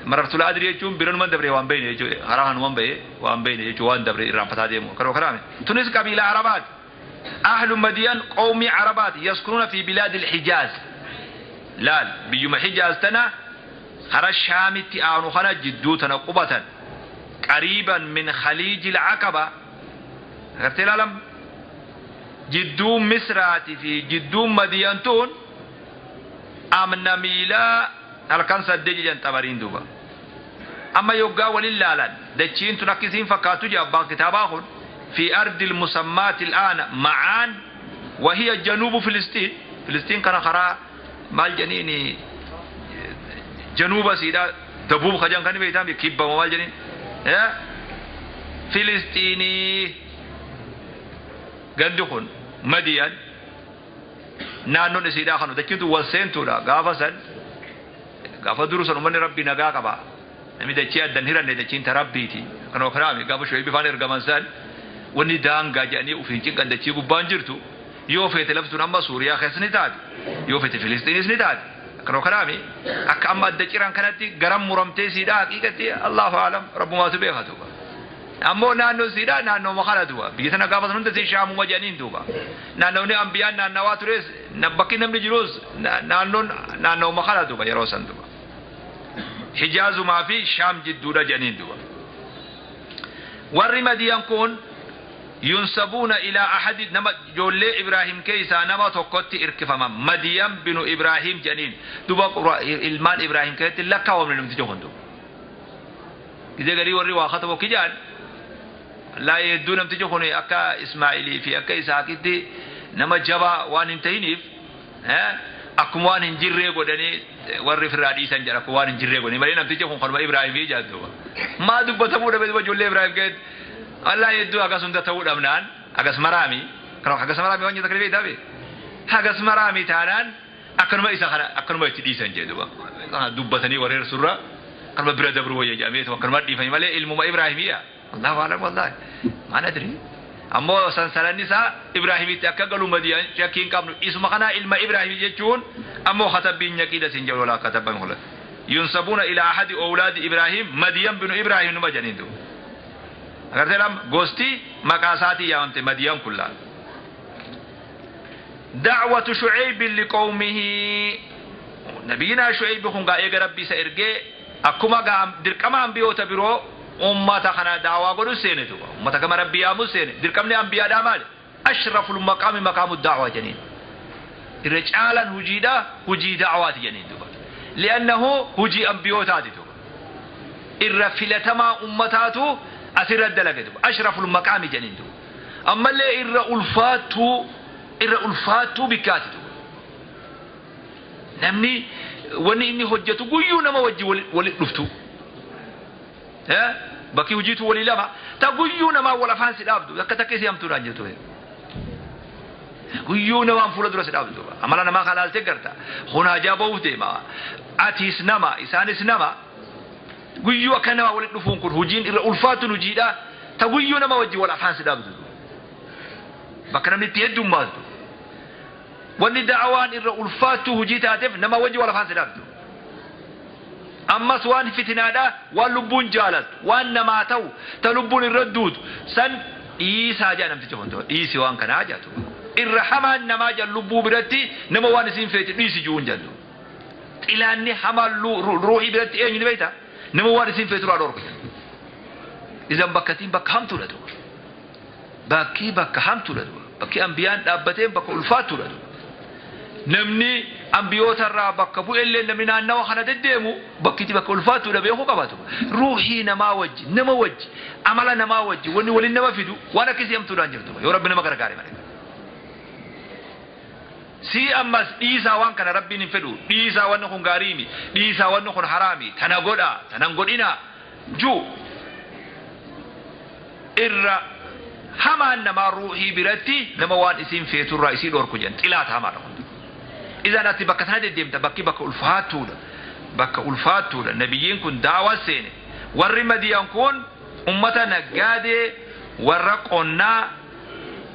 مررت لا أدري يجون بيرن من دبر وان بين يجو هراهن وان بي وان بين يجو وان دبر رامفتا ديمو كرو كرامي تونس قبيلة عربات أهل مدين قوم عربات يسكنون في بلاد الحجاز لا بيوم حجاز تنا هرا الشام تي آنو خنا جدو تنا قبة قريبا من خليج العقبة عرفت العالم جدو مصر في جدو مدينتون أمن ميلا هل كان سدج جن تبرين دوبا أما يوغا ولله دچين تنكسين فكاتو جابا كتاباهم في أرض المسمات الآن معان وهي جنوب فلسطين فلسطين كان خرا مال جنيني جنوب سيدا دبوب خجان كان بيتام كيبا مال جنين يا فلسطيني غندخون مدين نانون سيدا خنو دچين والسنتودا غافسن غافا دروسن من ربي نغا قبا نمي دچي ادن هيرن دچين تربيتي كانوا كرامي غافا شوي بفان ارغمنسان wanni daangaa jedhanii ufiin cinqan dachii gubbaan jirtu yoo feete laftuun amma Suuriyaa keessa ni taati yoo feete Filistiinis ni taati Akkanuma kanaami akka amma adda ciran kanatti garam muramtee siidhaa haqiiqatti Allahu aalam rabbumaatu beeka duuba. Ammoo naannoon siidhaa naannooma kana duuba. Biyya tana gaafa san hunda siin shaamuma jedhaniin duuba. Naannoonni ambiyaan naannawaa tures bakki namni jirus naannoon naannooma kana duuba yeroo san duuba. Hijaazumaa fi Shaam jidduudha jedhaniin duuba. Warri Madiyan kun ينسبون إلى أحد نما جولي إبراهيم كيسا نما توكوتي إركفما مديم بن إبراهيم جنين دوبا إلمان إبراهيم كيسا لكا ومن نمتجو هندو إذا قالي وري واخطبو كجان لا يدو نمتجو هنو أكا إسماعيلي في أكا إسحاقيتي نما جبا وان انتهينيف أكم وان انجري قدني وري في الراديسان جرى وان انجري قدني مالي نمتجو هن خلما إبراهيم يجاد دوبا ما دوبا تبو دبا جولي إبراهيم كيسا Allah hedduu akkas hunda ta'uu dhabnaan akkas maraami akkas maraami waan jedhu beektaa akkas maraami taanaan akkanuma isa kana akkanuma itti dhiisan jedhu dubbatanii wareersurra akkanuma bira dabru wayya jedhamee akkanuma dhiifanii malee ilmuma Ibraahimiyya Allahu a'lam wallahi maa nadri ammoo sansalanni isaa Ibraahimitti akka galu madiyaan shakkii hin qabnu isuma kana ilma Ibraahim jechuun ammoo katabbiin nyaqiidha siin jedhu walaa katabban hula yunsabuuna ilaa ahadi awlaadi Ibraahim Madiyan binu Ibraahim numa jedhaniin duuba. Agartee lama gosti maqaa isaatii yaamamte Madiyaan kun laal. Da'watu Shu'eybin liqawmihi nabiyinaa Shu'eybi kun gaa eega rabbi isa ergee akkuma gaa dirqama ambiyoota biroo ummata kana daawaa godhu seene duuba ummata gama rabbi yaamu seene dirqamni ambiyaadhaa maali? Ashraful maqaami maqaamu da'waa jeniin. Irra caalan hujiidhaa hujii da'waati jeniin duuba. Li'annahu hujii ambiyootaati duuba. Irra filatamaa ummataatu asirra dalage duuba ashraful maqaami jedhaniin duuba ammallee irra ulfaattuu bikkaati duuba namni wanni inni hojjetu guyyuu nama wajji wali dhuftu bakki hojiitu walii lama ta guyyuu namaa wal afaan si dhaabdu akka takka isii hamtuudhaan jirtu guyyuu namaan fuula dura si dhaabdu duuba amala namaa kan laaltee garta hunaajaa ba'uuf deema atiis nama isaanis nama guyyuu akka nama walitti dhufuun kun hojiin irra ulfaatuun hojiidha ta guyyuu nama wajji wal afaan si dhaabdu bakka namni itti heddummaatu wanni da'awaan irra ulfaattu hojii taateef nama wajji wal afaan si dhaabdu ammas waan fitinaadha waan lubbuun jaalattu waan namaa ta'u ta lubbuun irra duutu san dhiisaa jaa namticha kun dhiisi waan kanaa jaatu irra hamaan namaa jaa lubbuu biratti nama waan isin feete dhiisi juun jallu xilaanni hamaan ruuhii biratti eenyu ni beektaa nama waan isin feetu irraa dhorku idan bakkatiin bakka hamtuudha duuba bakkii bakka hamtuudha duuba bakki ambiyaan dhaabbateen bakka ulfaattuudha duuba namni ambiyoota irraa bakka bu'ellee namni naannawa kana deddeemu bakkitti bakka ulfaattuudha beekuu qabatu ruuhii namaa wajji nama wajji amala namaa wajji wanni waliin nama fidu waan akkasii hamtuudhaan jirtu yoo rabbi nama gargaare malee. Si ammas dhiisaa waan kana rabbiin hin fedhu dhiisaa wanni kun gaariimi dhiisaa wanni kun haraami tana godha tanan godhina juu irra hamaan namaa ruuhii biratti nama waan isiin feeturraa isii dhorku jedhan xilaata hamaadha kun. Idan ati bakka tana deddeemta bakki bakka ulfaattuudha bakka ulfaattuudha nabiyyiin kun daawaa seene warri Madiyaan kun ummata naggaadee warra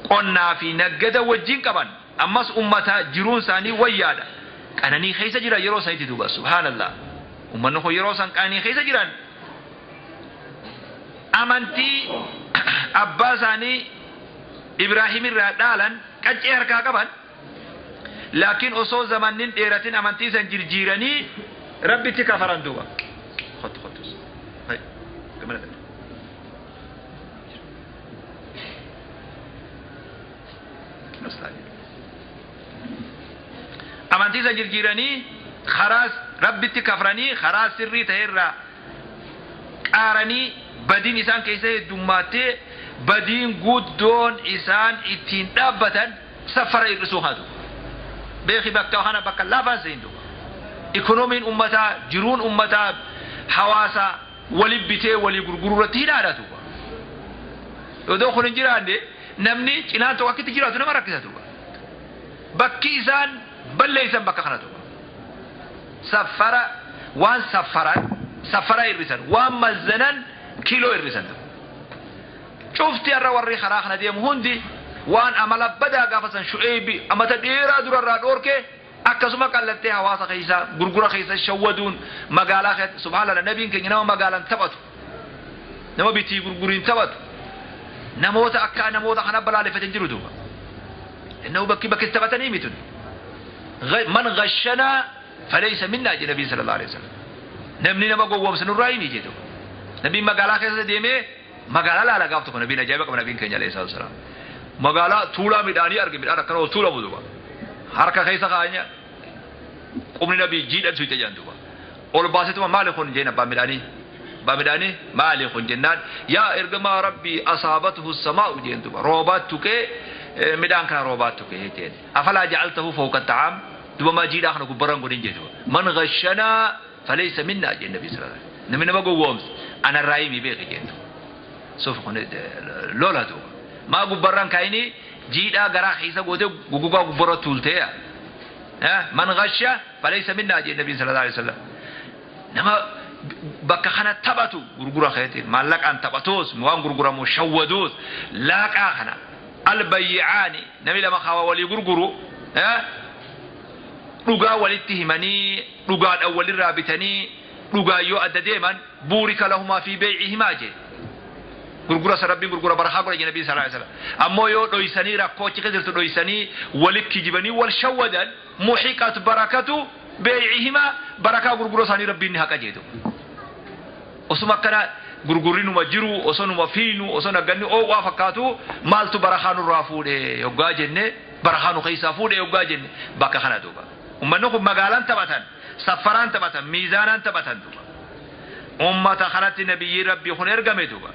qonnaa fi naggada wajjin qaban ammas ummata jiruun isaanii wayyaadha qananii keessa jiran yeroo sanitti duuba subhaanallah ummanni kun yeroo san qananii keessa jiran amantii abbaa isaanii Ibraahim irraa dhaalan qaccee harkaa qaban laakiin osoo zamannin dheeratin amantii san jirjiiranii rabbitti kafaran duuba. Kottu kottu. Gamana dabra. Amantii san jirjiiranii karaa rabbitti kafranii karaa sirrii ta'erraa qaaranii badiin isaan keessa heddummattee badiin guddoon isaan ittiin dhaabbatan safara hir'isuu haatu. Beeki bakka kana bakka laafaan seentu. Ikoonomiin ummataa, jiruun ummataa, hawaasa wali bitee walii gurguruu irratti hidhaadha. Odoo kun hin jiraanne namni cinaan tokko akkitti jiraatu nama rakkisa. Bakki isaan balleessan bakka kana tuba. Safara waan safaran safara hir'isan waan mazzanan kiiloo hir'isan. Cufti har'a warri karaa kana deemu hundi waan amala badaa gaafa san Shu'eebi amata dheeraa durarraa dhoorke Akkasuma qallattee hawaasa keessa gurgura keessa shawwaduun magaalaa keessa subhaanallah nabiin keenya nama magaalaan taphatu nama bitii gurguriin taphatu namoota akka namoota kana balaaleffatan jiru duuba innahu bakki bakki taphatanii mitun man ghashanaa falaysa minnaa jedhe nabiin sallallahu alaihi wasallam namni nama gowwoomsa nurraa himi jedhu nabiin magaalaa keessa deemee magaalaa laala gaaf tokko nabiin ajaa'iba qaba nabiin keenya alayhi salaatu wasalaam magaalaa tuulaa midhaanii arge midhaan akkana ol tuulamu duuba harka keessa kaanya qubni nabii jiidhan suyte jedhan duuba ol baasetuma maali kun jeen abbaa midhaanii abbaa midhaanii maali kun jennaan yaa ergamaa rabbii asaabatuhu samaa'u jeen duuba roobaat tuqee midhaan kana roobaat tuqee jeen afalaa jacaltahu fawqa ta'aam duuba maa jiidhaa kana gubbarran godhin jee duuba man gashanaa falaysa minnaa jeen nabii sallallahu alaihi wasallam namni nama gowwoomse anarraa himi beeki jeen duuba suuf kun lola duuba maa gubbarran kaayinii jiidhaa garaa keessa gootee gugugaa gubbarra tuultee man gasha falaysa minnaa jee nabiin sallallahu alaihi wasallam nama bakka kana taphatu gurgura keetiin maallaqaan taphatuus waan gurguramu shawwaduus laaqaa kana albayyicaani namni lama kawa walii gurguru dhugaa walitti himanii dhugaadhaan walirraa bitanii dhugaa yoo adda deeman buurika lahumaa fi beeycihimaa jee gurgura sa rabbiin gurgura barakaa godhe nabii sallallahu alaihi wasallam ammoo yoo dhoysanii rakkoo achi keessa jirtu dhoysanii walitti kijibanii wal shawwadan muhiqat barakatu beeycihimaa barakaa gurgura isaanii rabbiin ni haqa jeetu osuma akkana gurgurri numa jiru osoo numa fiinu osoo nagganni oowwaa fakkaatu maaltu barakaa nurraa fuudhe yoggaa jenne barakaa nu keessaa fuudhe yoggaa jenne bakka kana duuba ummanni kun magaalaan taphatan saffaraan taphatan miizaanaan taphatan duuba ummata kanatti nabiyyi rabbii kun ergame duuba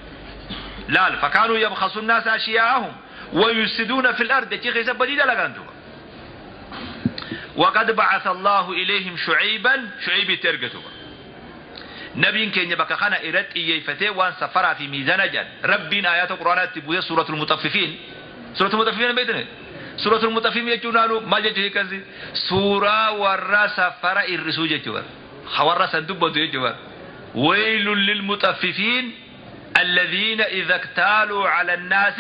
laal fakaanuu yabkhasu nnaasa ashiyaa'ahum ويفسدون في الأرض شيخ يسبدي دلقان دوبا وقد بعث الله إليهم شعيبا شعيب ترقتوا نبي كين يبقى خنا إرد إيفتي وان سفر في ميزان جان ربين آيات القرآن تبوي سورة المطففين سورة المطففين بيتنا سورة المطففين يجونانو ما جت كنزي سورة ورا سفر الرسول جوار خورا صندوق بدو جوار ويل للمطففين الذين إذا اكتالوا على الناس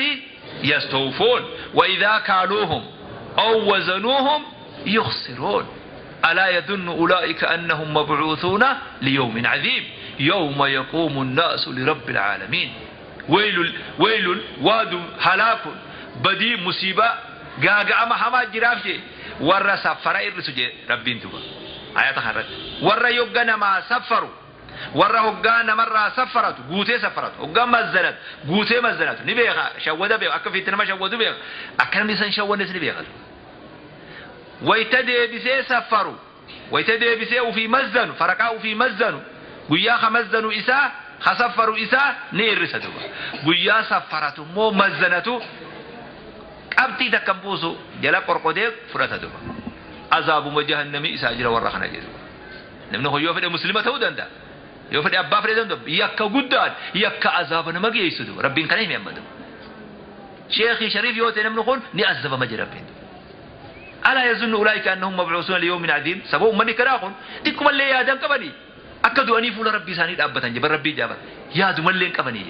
يستوفون وإذا كالوهم أو وزنوهم يخسرون ألا يظن أولئك أنهم مبعوثون ليوم عظيم يوم يقوم الناس لرب العالمين ويل ويل واد هلاك بدي مصيبة غاغا أما حما جرافجي ورا سفر إرسجي ربين تبا آيات خرج ورا يوغنا ما سفروا ورا هوغانا مرة سفرت غوتي سفرت هوغا مزنت غوتي مزنت نبيغا شودا بيغا أكا في تنما شودو بيغا أكرم لسان شودنس نبيغا ويتدي بسي سفروا ويتدي بسي وفي مزن فرقاو في مزن ويا خمزنوا إسا خسفروا إسا نيرسدوا ويا سفرتوا مو مزنتو قبتي تكمبوسو جلا قرقودي فرتدوا عذاب جهنم إسا جرى ورا خنا جزوا نمنه هو يوفد مسلمة تودندا يوفد أبا فريدن يكا قدان يكا عذاب نما جيسدو ربين كان يمدو شيخي شريف يوتي نمنه ني عذاب مجرى ربين ألا يظن أولئك أنهم مبعوثون ليوم عظيم سبو من كراهن تكم اللي يا دم كبني أكدوا أني فول ربي ساني أبتن جبر ربي جابر يا دم اللي كبني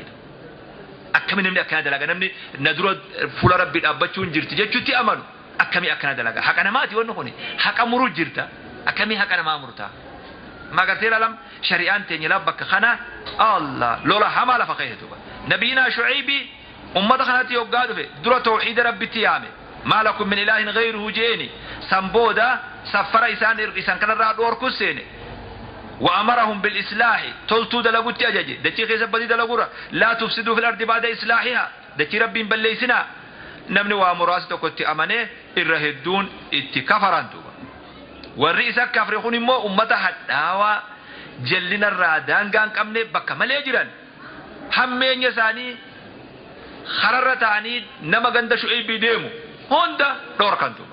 أكمل من أكنا دلعا نمني ندرو فول ربي أبتشون جرت جتشتي أمانو أكمل أكنا دلعا حق أنا ما أتي ونخوني حق أمرو جرتا أكمل حق أنا ما أمرتا ما قلت لهم شريان تني لبك خنا الله لولا حمل فقيهته نبينا شعيبي أمة خناتي يقعدوا في درو توحيد ربي تيامي ما لكم من إله غيره جيني سنبودا سفر إسان إسان كان راد وركسيني وأمرهم بالإصلاح تلتو دلقوتي أجاجي دتي خيسة بدي دلقورا لا تفسدوا في الأرض بعد إصلاحها دتي ربي بليسنا نمني وامراستو كنت أماني الرهدون اتكفران دوبا والرئيس كفرخون مو أمتا حداوا جلنا الرادان كان كمني بكا ملي جران همين يساني خررتاني نما غند شعيب ديمو هوندا دوركنتو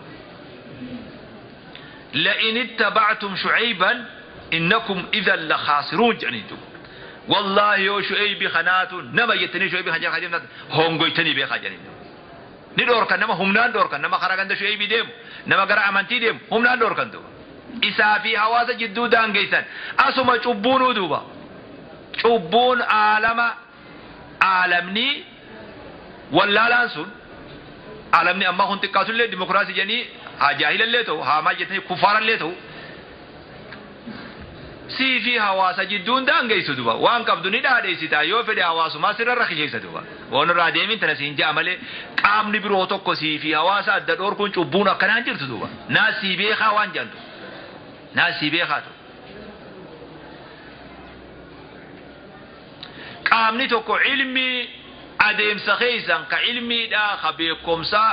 لئن اتبعتم شعيبا إنكم إذا لخاسرون جنيتو والله يو شعيب خناتو نما يتني شعيب خنجر خجم هونغويتني بي خجنيتو ني دوركن نما همنان دوركن نما خرغند شعيب ديمو نما غرا امانتي ديمو همنان دوركنتو إسا في حواس جدو دانگيسن أسما چبونو دوبا چبون عالم عالمني ولا لانسون عالمني أما هون تقاتل لي ديمقراطي جني Haa jaahilallee ta'u haa maal jettanii kufaarallee ta'u sii fi hawaasa jidduun daangeysu duba waan qabdu ni dhaadheessita yoo fedhe hawaasumaa sirra rakkisheessa duba waan irraa deemin tana siin ja'a malee qaamni biroo tokko sii fi hawaasa adda dhoorkuun cubbuun akkanaan jirtu duba naa sii beekaa waan jedhantu naa sii beekaa ta'u. Qaamni tokko ilmii adeemsa keessan ka ilmiidhaa ka beekumsaa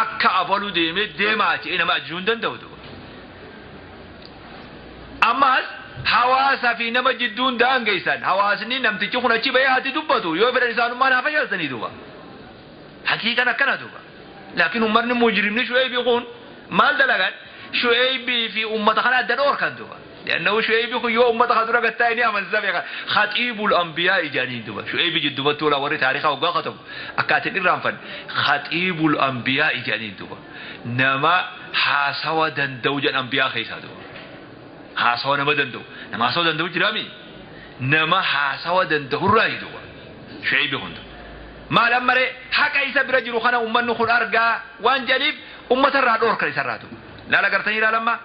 akka abalu deemee deemaa jedhee nama ajajuu hin danda'u duba. Ammas hawaasa fi nama jidduun daangeysan hawaasni namtichi kun achi bahee haati dubbatu yoo fedhan isaanummaan haa fashaalsanii duba. Hakiikan akkana duba. Laakiin uummanni mujrimni Shu'eebii kun maal dalagan Shu'eebii fi uummata kana adda dhoorkan duba. لأنه شعيب يكون يوم ما تخذ رقة الثانية من سبق خطيب الأنبياء جانين دبا شعيب جد تولا وري تاريخه وقا خطب أكاتن إرام خطيب الأنبياء جانين دبا نما حاسوا دندو جن أنبياء خيسا دبا حاسوا نما دندو نما حاسوا دندو جرامي نما حاسوا دندو الرأي دبا شعيب يكون ما لما ري حكا إيسا برجل خنا أمان نخل أرقا وان جانب أمة الرادور كريسا رادو لا لا قرتني لا لما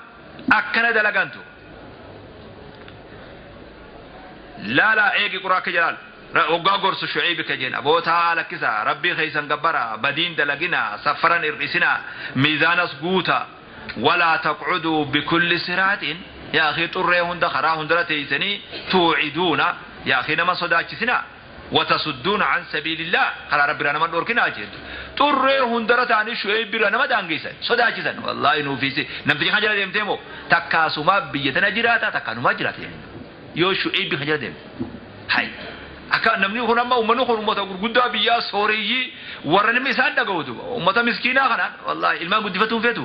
أكنا دلقانتو لا لا ايجي قراك جلال وقا قرص شعيب كجين ابوتا لكسا ربي خيسان قبرا بدين دلقنا سفرا ارئسنا ميزان سقوتا ولا تقعدوا بكل صراط يا اخي طريهن دخراهن درتيسني توعدون يا اخي نما صداچسنا وتصدون عن سبيل الله قال ربنا نما دوركنا اجد طريهن درتاني شعيب بنا نما دانگيسن صداچسن والله نوفيسي نمتي خجل ديمتمو تكاسما بيتنا جراتا تكانما جراتا يعني yoo Shu'eebi kan jedhame hay akka namni kun amma uummanni kun uummata gurguddaa biyyaa sooreyyii warra namni isaan dhaga'u duba uummata miskiinaa kanaan wallaahi ilmaan guddifatuu feetu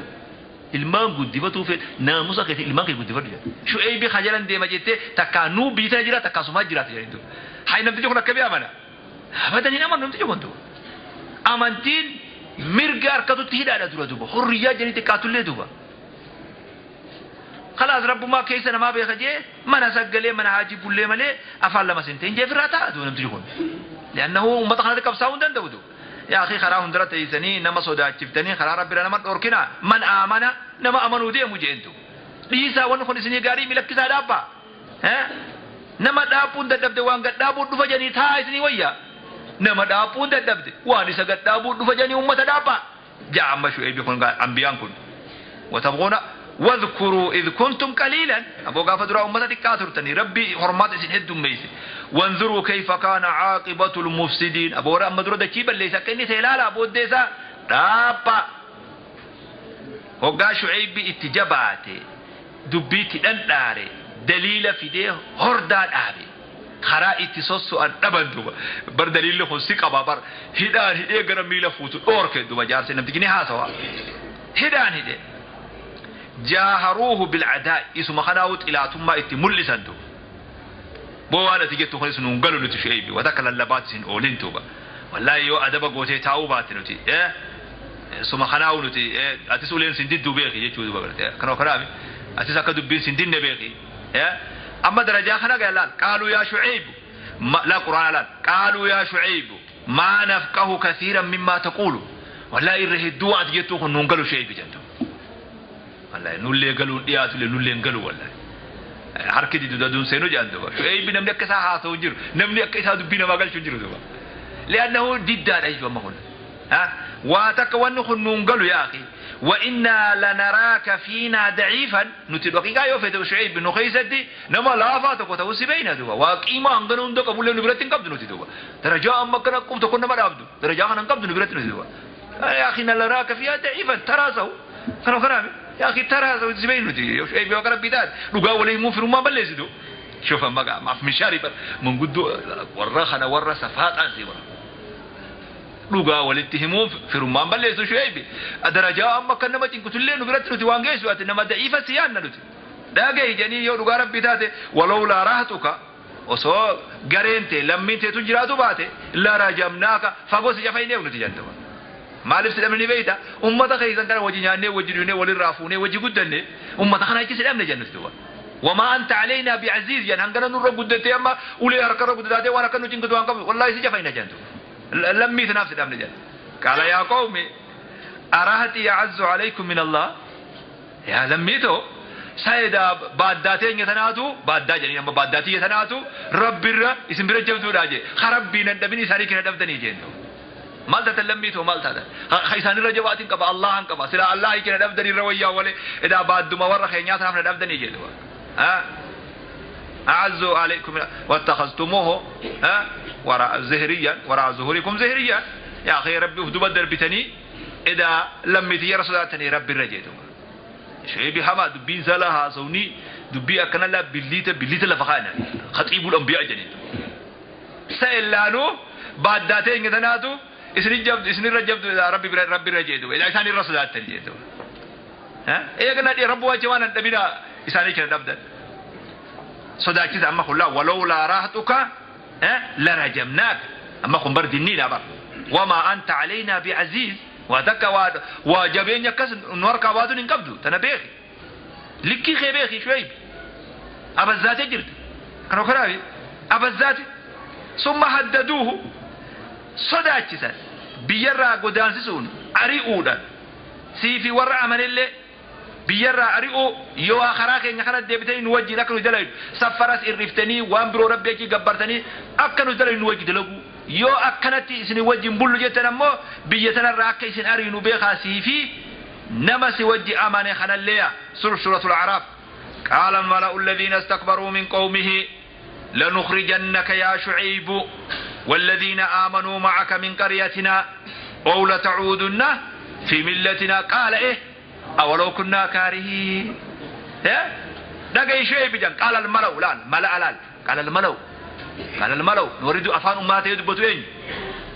ilmaan guddifatuu feetu naamusa keessa ilmaan kee guddifatu jedhu Shu'eebi kan jedhan deema jettee takkaa nuu biitana jira takkaa sumaa jiraata jedhani duba hay namtichi kun akkamii amana abadan hin amanu namtichi kun duba amantiin mirga harkatutti hidhaadha dura duba hurriyyaa jedhanii xiqqaatullee duba خلاص رب ما كيس انا ما بيخجي ما انا سجلي ما انا هاجي بولي مالي افعل لما سنتين جي فراتا دون تجون لانه ما دخلت كبساون دندودو يا اخي خراهم درت يسني نما صدا شفتني خرا ربنا نما دوركنا من امن نما امنوا دي مجندو ديسا ون خن سني غاري ملكسا دابا ها نما دابون ددبد وان غدابو دفجني تا سني ويا نما دابون ددبد وان سغدابو دفجني امه دابا جاء اما شعيب يكون انبيان كن وتبغون واذكروا إذ كنتم قليلا أبو غافة درا أمتك كاثرتني ربي حرمات إسن هدوم ميسي وانظروا كيف كان عاقبة المفسدين أبو رأى مدرو دكيبا ليس كني سيلالا أبو ديسا رابا هقا شعيب اتجاباتي دبيتي دنداري دليل في ديه هردان آبي خرائط سوسو أن أبن دوبا بر دليل خنسي قبا بر هدان هديه غرمي لفوتو أورك دوبا جارسي نمتكني هاسوا هدان هديه جاهروه بالعداء اسم خناوت الى ثم اتملسن دو بوانا تجتو خلص نونغلو نتي شيبي وذاك اللبات سن اولين توبا والله يو ادب غوتي تاو بات نتي اسم خناو نتي اتس اولين سن ديدو بيخي يچو دوبا كانوا كرامي اتس اكا دبين سن دين بيخي اما درجه خنا قال قالوا يا شعيب ما لا قران لا قالوا يا شعيب ما نفقه كثيرا مما تقول والله يرهدوا اتجتو نونغلو شيبي جنتو والله نولي قالوا يا سولي نولي قالوا والله حركتي دودون سينو جاندو شعيب نمني كسا هاسو جير نمني كسا دبينا ما قال شو جير لانه ضد عليه ما هون ها واتك ونخ نونقلوا يا اخي وانا لنراك فينا ضعيفا نتدقيقا يوفيت شعيب بن خيسدي نما لا فاتك وتوسي بين دوا واقيما انغن اندك قبل نبرتين قبل نتدوا درجه اما كنا قمت كنا ما عبد درجه انا قبل نبرتين ندوا يا اخي لنراك فيها ضعيفا تراسه كانوا كرامي يا اخي ترى هذا زبين ودي شعيب يا ربي داد لقى ولا يمون في ما بلزدو شوف ما ما في مشاري من قد ورخنا ورا صفات انسي ورا لقى ولا اتهمون في رمان بلزدو شعيب درجه اما كنا ما تنكتلين وبرتلو توانجيس واتنما ضعيفه سيان نلوتي داغي جني يو لقى ربي داد ولولا راحتك وسو غرنتي لمنتي تجراتو باتي لا رجمناك فغوس جفاينه ونتي جنتوا maaliif si dhabne beeyta ummata keessan kana wajji nyaannee wajji duunee walirraa fuunee wajji guddanne ummata kana achi si dhabne jennuti duba wamaa anta alaynaa biaziiz jan hangana nurra guddattee amma ulee harkarra guddataatee waan akka nu cinqitu waan qabdu wallaahi si jafayna jentu lammii tanaaf si dhabne jentu qaala yaa qawmi arahati yacazzu alaykum min allah Yaa lammiitoo saayida baaddaa teenya tanaatu baaddaa jedhanii amma baaddaa tiyya tanaatu rabbirra isin bira jabduudha jee ha rabbiin hin dhabin isaanii kina dhabdanii jeen. Maal taatan lammiitoo maal taatan ha isaanirra jabaatiin qaba Allahan qaba silaa Allah kina dhabdanii irra wayyaa walee edaa baadduma warra keenyaa tanaaf na dhabdanii jee. أعز عليكم واتخذتموه وراء زهريا وراء ظهوركم زهريا يا أخي ربي افدو بدر بتني إذا لم يتي رسولاتني ربي رجيتم شعيبي حما دبين سلاها سوني دبي أكنا لا بليت بليت لفخانا خطيب الأنبياء جنين سئلانو بعد ذاتين كتناتو إسني جبد إسني رجبد ربي ربي رجيتو إذا إساني رسولاتني جيتو ها إيه كنا دي ربوا جوانا دبينا إساني كنا دبدن صداقتي أما خلا ولولا راحتك لرجمناك أما خن برد النيل أبا وما أنت علينا بعزيز وذاك وجبين يكس نورك وادن انقبضوا تنبيخي لكي خبيخي شوي أبا الذات جرد كانوا كراوي أبا الذات ثم هددوه صداقتي بيرا قدان سيسون أريئودا سيفي ورع من اللي biyyarraa ari'uu yoo karaa keenya kana deebitanii nu wajjin akka nu dalagu safaras irriftanii waan biroo rabbi achi gabbartanii akka nu dalagu nu wajji dalagu yoo akkanatti isin wajjin bullu jettan ammoo biyya tanarraa akka isin ariinu beekaa siifi nama si wajji amane kanalleeya suratul a'raaf qaala mala'u alladhiina istakbaruu min qawmihi لنخرجنك يا شعيب والذين آمنوا معك من قريتنا أو لتعودن في ملتنا قال إيه أولو كنا كارهين دقي شيء بجان قال الملأ لا ملأ لا قال الملأ قال الملأ نريد أفان أمات يدبتو إن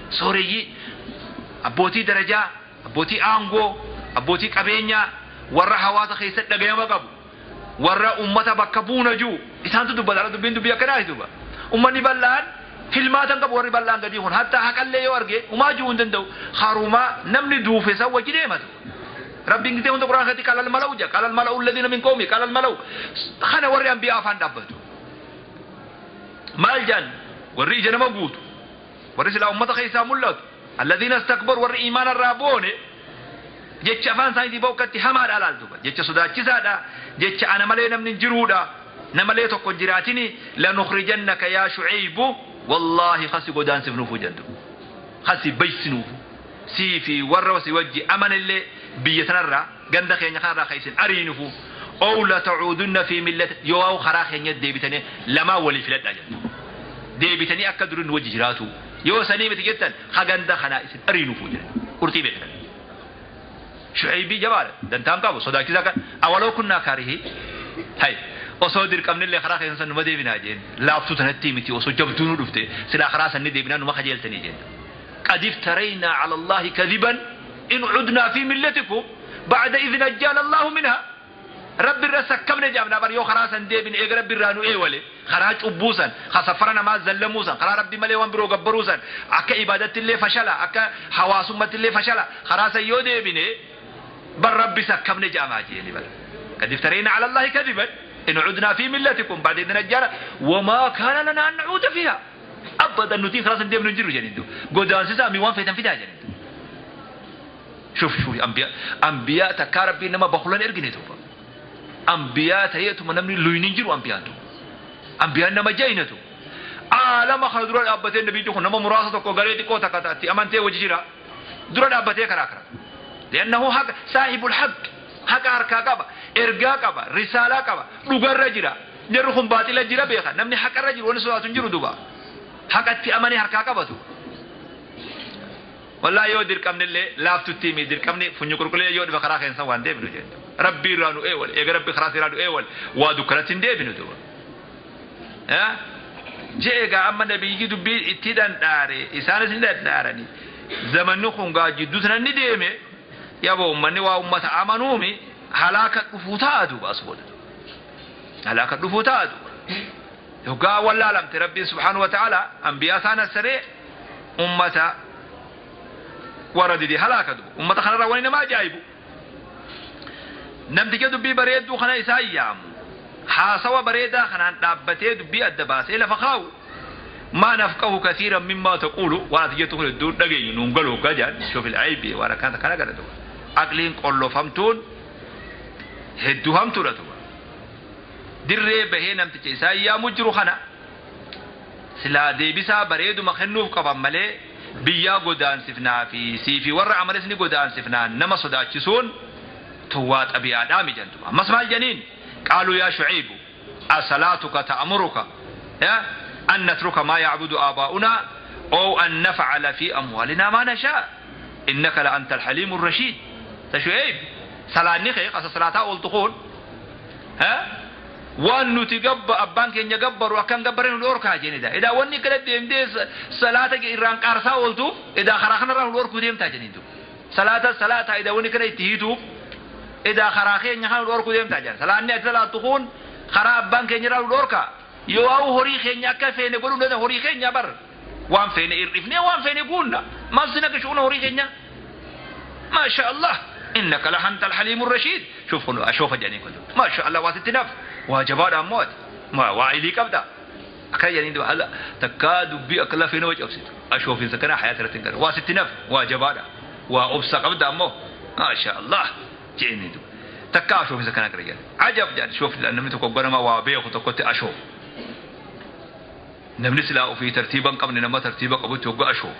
سوري أبوتي درجة أبوتي أنغو أبوتي كابينيا ورا حواس خيست دقي ما قبو ورا أمتا بكبونا جو إسان تدبت على دبين دبيا كناي دبا أمني بلان filmaatan qabu warri bal'aan gadii kun hatta haqallee yoo arge umaa jiru hin danda'u harumaa namni duufe san wajji deematu ربي انت هون القرآن خدي قال الملأ جا قال الملأ الذين من قومي قال الملأ خنا وري أنبياء فان دبتو مال جان وري جنا موجود وري سلا أمة خيسا ملت الذين استكبروا وري إيمان الرابون جتش فان سايدي بوكتي حمار على الدوبة جتش سودا جسادا جتش أنا مالي من جرودا نمالي تكو جراتني لنخرجنك يا شعيب والله خسي قدان سفنوفو جندو خسي بيسنوفو سيفي وروسي وجي أمن اللي biyya tanarraa ganda keenya kanarraa kan isin ariinufu ow lata'uudunna fi millati yoo karaa keenya deebitanii lamaa walii filadhaa jettu deebitanii akka durii nu wajji jiraatu yoo sanii miti jettan ha ganda kanaa isin ariinufu jedhan qurxii beektan shucaybii jabaadha dantaan qabu sodaachisaa kan awaloo kunnaa kaarihii hay osoo dirqamnillee karaa keessa san numa deebinaa jeen laaftuu tanatti miti osoo jabduu nu dhufte silaa karaa sanni deebinaa numa kajeeltanii jeen qad iftaraynaa cala allaahi kadiban إن عدنا في ملتكم بعد إذ نجانا الله منها رب الرسك كم نجابنا بر يو خراسا ديبن إيه رب الرانو إيه ولي خراج أبوسا خسفرنا ما زلموسا خرا ربي ملي وان برو قبروسا أكا إبادة اللي فشلا أكا حواسمة اللي فشلا خراسا يو ديبن إيه بر ربي سكم نجاما جيني بل قد افترينا على الله كذبا إن عدنا في ملتكم بعد إذ نجانا وما كان لنا أن نعود فيها أبدا نتي خراسا ديبن نجرو جنين قدان سيسا ميوان فيتن فيتا جنين شوف شوف أنبياء أنبياء تكارب إنما بخلان إرجني توبا أنبياء تيتو من أمني لوينجر أنبياء تو أنبياء إنما جاينتو عالم خل درا أبتين نبي تكون نما مراسة كوغريتي كوتا كتاتي أمان تي وجيرا درا أبتين كراكرا لأنه حق صاحب الحق حق أركا كبا إرجا كبا رسالة كبا لغر رجرا جرهم باطل جرا بيخا نمني حق الرجل ونسوا تنجرو دوبا حق أتي أماني حركا كبا تو والله yoo dirqamnillee laaftutti himi dirqamni funyu qulqullee yoo dhufe karaa keessa waan deebinu jenna rabbii irraa nu eewwal eega rabbi karaa irraa nu eewwal waa dukkanatti hin deebinu duuba jee egaa amma nabiyyi dubbii itti dhandhaare isaanis ni dhandhaarani zamanni kun gaa jidduu sana ni deeme yaboo ummanni waa ummata amanuumi halaaka dhufuu ta'a duuba as booda halaaka dhufuu ta'a duuba yoggaa wallaalamte rabbiin subhaanahu wa ta'ala ambiyaa isaan assaree ummata warra didee halaaka duuba ummata kanarraa wani nama ajaa'ibu namticha dubbii bareedduu kana isaan yaamu haasawa bareedaa kanaan dhaabbatee dubbii adda baasee lafa kaa'u ما نفقه كثيرا مما تقول وانا تجيتو كل دون دغي نونغلو غجان شوف العيب وانا كانت كان غدا عقلين قلو فهمتون Hedduu hamtuudha duuba. Dirree bahee namticha isaa yaamu jiru kana silaa deebisaa bareeduma kennuuf qaban malee biyyaa godaansifnaa fi siifi warra amanis ni godaansifnaa nama sodaachisuun tuwwaa xabi'aadhaa mijantu. Ammas maal janiin? Qaaluu yaa Shuciibu asalaatuka ta'amuruka an natruka maa yacbudu aabaa'unaa أو أن نفعل في أموالنا ما نشاء إنك لأنت الحليم الرشيد. شعيب سلاني خيق أسا صلاة أول دخول ها وأن نتقب أبان كين يقبر وكان قبرين الأوركا جيني دا إذا وني كلا ديم دي صلاة إيران قارسا أولتو إذا خراخنا راه الأوركو ديم تاجنين دو صلاة صلاة إذا وني كلا يتهيتو إذا خراخين يخان الأوركو ديم تاجن سلاني أتلا دخول خرا أبان كين يراه الأوركا يواو هوري خين يكفين يقولون هذا هوري خين يبر وان فين إرفني وان فين يقولنا ما سنك شؤون هوري خين. ما شاء الله إنك لأنت الحليم الرشيد. شوف أشوف جاني كله ما شاء الله واسط نف وجبار أموت ما وعيلي كبدا أكيد يعني ده هلا تكاد بي أكلا فين وجه أبسط أشوف إذا كان حياة رتنجر واسط نف وجبار وأبسط كبدا أمو ما شاء الله جاني ده تكاد أشوف إذا كان كرجال عجب جان شوف لأن متى كبرنا ما وابيه وتكوت أشوف نمني سلا في ترتيبا قبل نما ترتيبا قبل توقع أشوف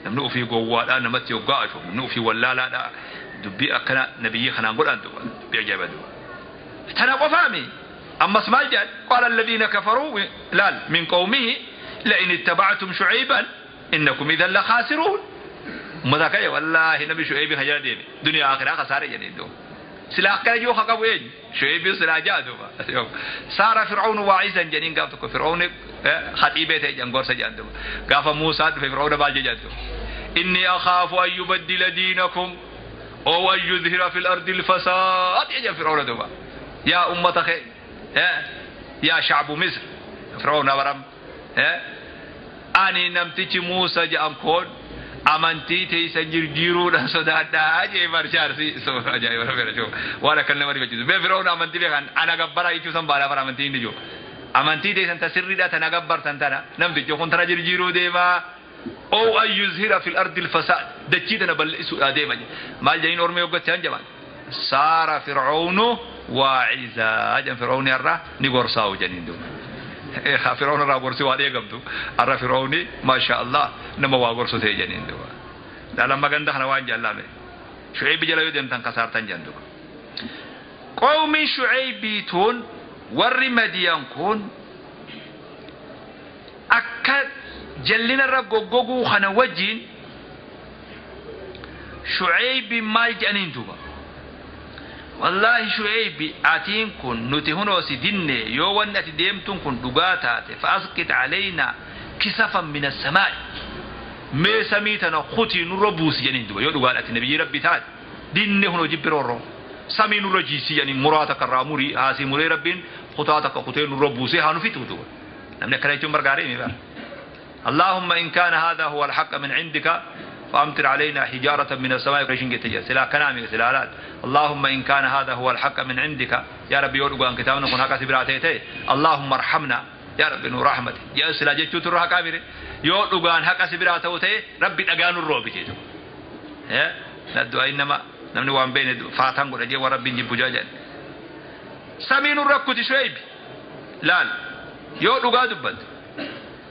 نمنو في جوا نما توقع أشوف نمنو في ولا لا لا دبي أكنا نبي خنا نقول أنتم بيعجب دو ترى وفامي أما اسمع جد قال الذين كفروا لا من قومه لئن اتبعتم شعيبا إنكم إذا لخاسرون. مذاك والله نبي شعيب خجل ديني دنيا آخرة خسارة جديد دو سلاح كان يوخا قوين شعيب سلاح جادو صار فرعون واعزا جنين قابتك فرعون خطيبته جنگور سجاندو قاف موسى في فرعون باجي جادو إني أخاف أن يبدل دينكم أو أن يظهر في الأرض الفساد. يا فرعون دوبا يا أمة خير يا شعب مصر فرعون ورم أني نمتج موسى جأم كون amantii teeysan jirjiiruudha sodaadhaa jee barchaarsi ajaa'iba rabbi jechuu waan akkan nama rifachiisu bee Fir'aun amantii beekan ana gabbaraa jechuu san baadhaa bara amantii inni jiru amantii teeysan ta sirriidha tana gabbartan tana namtichi kun tana jirjiiruu deemaa أو أن يظهر في الأرض الفساد دچي tana bal'isuudha deema maal jedhin ormi hoggatte han jaban saara fir'aunu waaciza jan fir'auni har'a ni gorsaa'u janiin duuba فرعون را غرسي وادي غمدو ارى فرعوني ما شاء الله نما وا غرسو تي جنين دو لا لما غند خنا وان جلامه شعيب جلا يدم تن كسارتن جندو قوم شعيب تون ور مديان كون اك جلنا رب غوغو خنا وجين شعيب مال جنين دوبا والله شعيب أتين كن نتهنو سدين يوان أتديمتن كن دقاتات فأسقط علينا كسفا من السماء ما سميتنا خطي نربوس جنين دوا يو دقات النبي ربي تعالى دين هنو جبرورو سمي نرجيسي يعني مراتك الراموري هاسي مري ربين خطاتك خطي نربوسي هانو في تودوا نمنا كلايتم برغاري ميبا اللهم إن كان هذا هو الحق من عندك فأمطر علينا حجارة من السماء قريشين جتجا سلا كلامي سلالات اللهم إن كان هذا هو الحق من عندك يا ربي يورغو أن كتابنا كن حق سبراتي اللهم ارحمنا يا ربي نور رحمتي يا سلا جتو تروح كامير يورغو أن حق سبراتي ربي دغان الروبي جيتو ها الدعاء إنما نمني وان بين فاتن غدا جي وربي جيبو جاجا سمين الركوت شعيب لال يورغو دبت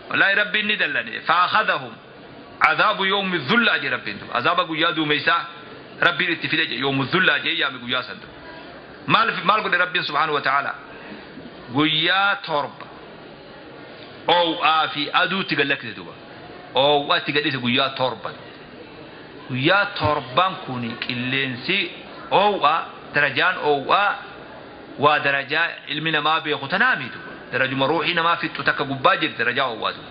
والله ربي ندلني فأخذهم عذاب يوم الذل أجي ربي انتم عذاب قيا دو ميسا ربي اتفيد يوم الذل أجي يا مقيا سنتم مال قد ربي سبحانه وتعالى قيا ترب أو آفي أدو تقلك دوبا أو أتقلك قيا ترب قيا تربان كوني كلينسي أو درجان أو ودرجة علمنا ما بيخوتنامي دوبا درجة مروحنا ما في تتك قباجر درجة أو وازو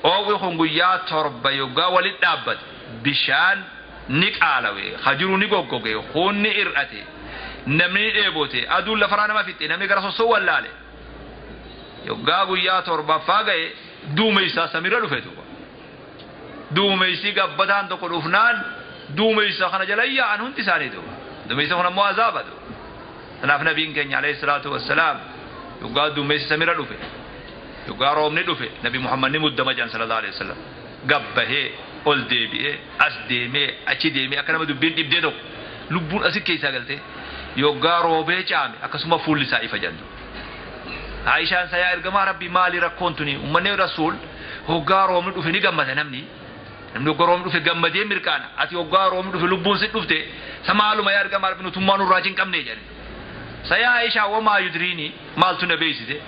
أو يخون قيا تربة يوغا ولد أبد بشان نك عالوي خجرو نيغوغوغي خون نئرأتي نمني إيبوتي أدول لفرانا ما فيتي نمني قرصو سوى اللالي يوغا قيا تربة فاقي دوميسا سميرا لفتو دوميسي قبتان تقول أفنان دوميسا خنا جليا عنهن تساني دو دوميسا خنا موازابة دو تناف نبيين كن عليه الصلاة والسلام يوغا دوميسا سميرا لفتو يوغا رومني دفه نبي محمد نمد مجان صلى الله عليه وسلم قبه ol deebi'ee as deemee achi deemee akka nama dubbiin dhibdee tokko lubbuun asi keessaa galtee Yoggaa roobee caame akkasuma fuulli isaa ifa jedhan. Aishaan sayaa ergamaa Rabbii maali rakkoon tuni ummanni Rasuul hoggaa roobni dhufe ni gammada namni. Namni hoggaa roobni dhufe gammadee mirqaana. Ati hoggaa roobni dhufe lubbuun si dhufte samaaluma yaa ergamaa Rabbii nutummaa nurraa hin qabne jedhan. Sayaa Aishaa wamaa yudriini maaltu na beeksise.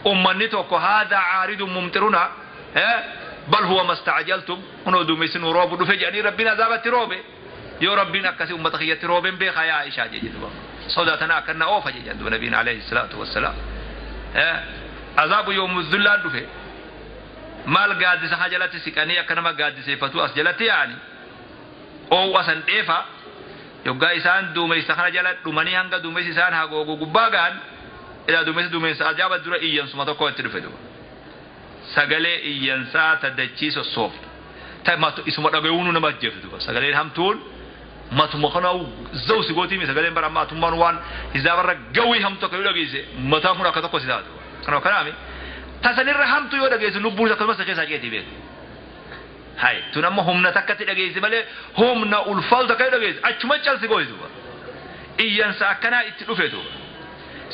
Ummanni tokko haadha caaridun mumtiruna bal huwa mastaajaltum kunoo duumessi nu roobu dhufe jedhanii Rabbiin azaabatti roobe. Yoo Rabbiin akkasii ummata kiyyatti roobeen beekaa yaa Aishaa jedhe duba. Sodaatana akkanna oofa jedhan duba nabiin alayhi salaatu wassalaam. Azaabu yoomu zullaan dhufe maal gaaddisa haa jalatti siqanii akka nama gaaddiseeffatu as jalatti yaa'ani oowwa san dheefa yoggaa isaan duumessa kana jala dhumanii hanga duumessi isaan hagoogu gubbaa ga'an ilaa duumessi duumessa ajaa'aba dura iyyansuma tokko itti dhufe duba sagalee iyyansaa ta dachii sossooftu ta isuma dhagayuunu nama ajjeeftu duba sagaleen hamtuun matuma kana zawsi gootii sagaleen bara ammaa atummaan waan hizaabarra gawii hamtu akka yoo dhageesse mataan kun akka tokko si taatu kana kanaami tasanirra hamtu yoo dhageesse lubbuun akkasumas keessaa ceetii beeku hay tun amma humna takkatti dhageesse malee humna ulfaatu takka yoo dhageesse achuma calsi gooti duuba iyyansa akkanaa itti dhufe duuba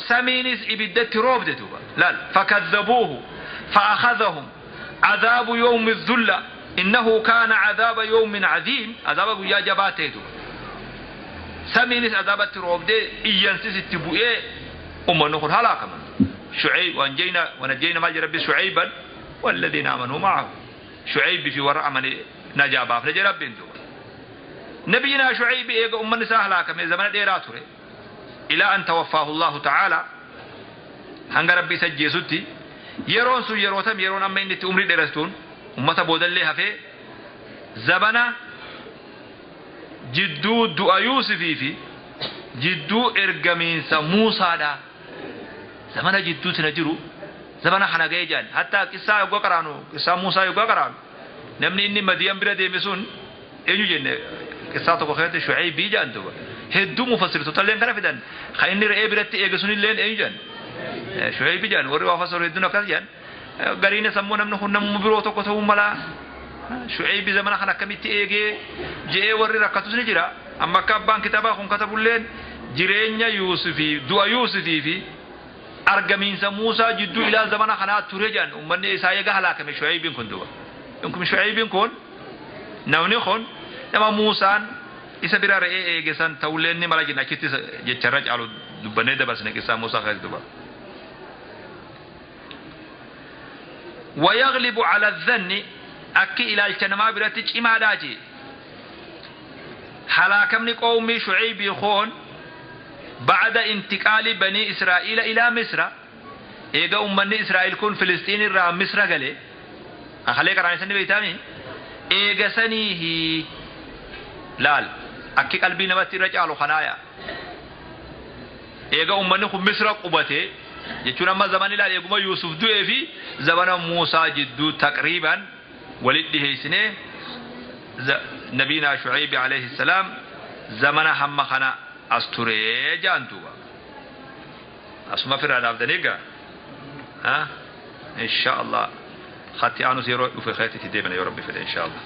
samiinis ibiddatti roobde duuba laal fakadhabuuhu فأخذهم عذاب يوم الذلة إنه كان عذاب يوم عظيم عذاب يا جباته دوبا سمينس عذاب الروب دي إيانسيس التبوئي أم النخر هلاك من شعيب وأنجينا ونجينا ما ربي شعيبا والذين آمنوا معه شعيب في وراء من نجا باف نجا ربي نبينا شعيب إيقا أم النساء هلاك من زمن الإيراتوري إلى أن توفاه الله تعالى هنگ ربي سجيسوتي يرون سو يروتم يرون أما إني تأمري درستون أمتا بودل لها في زبنا jidduu du'a Yuusufii fi jidduu ergamiinsa Muusaadha. Zamana jidduu sana jiru zamana kana ga'ee jedhan. Hattaa qissaa yoggaa qaraanu qissaa Muusaa yoggaa qaraanu namni inni Madiyan bira deeme sun eenyu jenne qissaa tokko keessatti Shucaybii jedhan duuba. Hedduu mufassirtoota illeen kana fidan. Kan inni re'ee biratti eege sun illeen eenyu jedhan. Shucaybii jedhan warri waa fassaru hedduun akkas jedhan. Gariin sammuu namni kun namuma biroo tokko ta'uu mala. Shucaybi zamana kana akkamitti eegee je'ee warri rakkatus ni jira. Amma akka abbaan kitaabaa kun katabulleen jireenya Yuusufii du'a Yuusufii fi argamiinsa Muusaa jidduu ilaa zamana kanaa ture jedhan uummanni isaa eega halaakame Shucaybiin kun du'a. Kun Shucaybiin kun namni kun nama Muusaan isa bira re'ee eege san ta'ullee ni mala jenna achitti jecharra caalu dubbannee dabarsine qissaa Muusaa keessa duba. ويغلب على الظن akki ilaalcha namaa biratti cimaadhaa jee halaakamni qawmii shucaybii koon bacda intiqaali banii israa'iila ilaa misra eega ummanni israa'il kun filisxiin irraa misra gale akalee qaraan isanni beeytaami eega saniihi laal akki qalbii namatti irra caalu kanaaya eega ummanni kun misra qubate jechuun amma zaman ilaal eeguma yuusuf du'ee fi zamana muusaa jidduu taqriiban ولده سنه نبينا شعيب عليه السلام زمن هم خنا أستوري جانتوا أسمع في رأي عبد ها إن شاء الله خطي عنو زيرو في خيرتي تديمنا يا ربي في إن شاء الله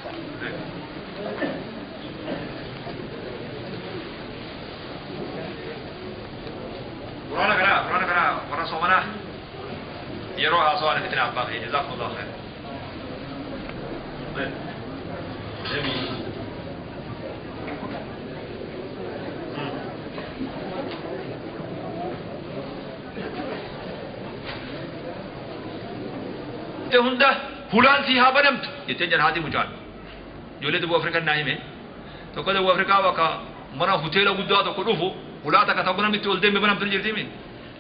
قرانا قرا قرانا قرا قرا صومنا يروح أصوات فتنة عباقي جزاكم الله خير. Hunda hulaan si haa banamtu jetteen jedhan haati mucaan ijoollee dubuu Afrikaa naa hime tokko dubuu Afrikaa bakka mana hoteela guddaa tokko dhufu hulaa takka tokko namni itti ol deeme banamtu ni jirti himi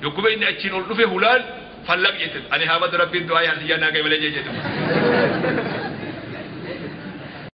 yogguma inni achiin ol dhufe hulaan fallaq jette ani haa badu rabbiin du'aa yaa naa ga'e malee jette.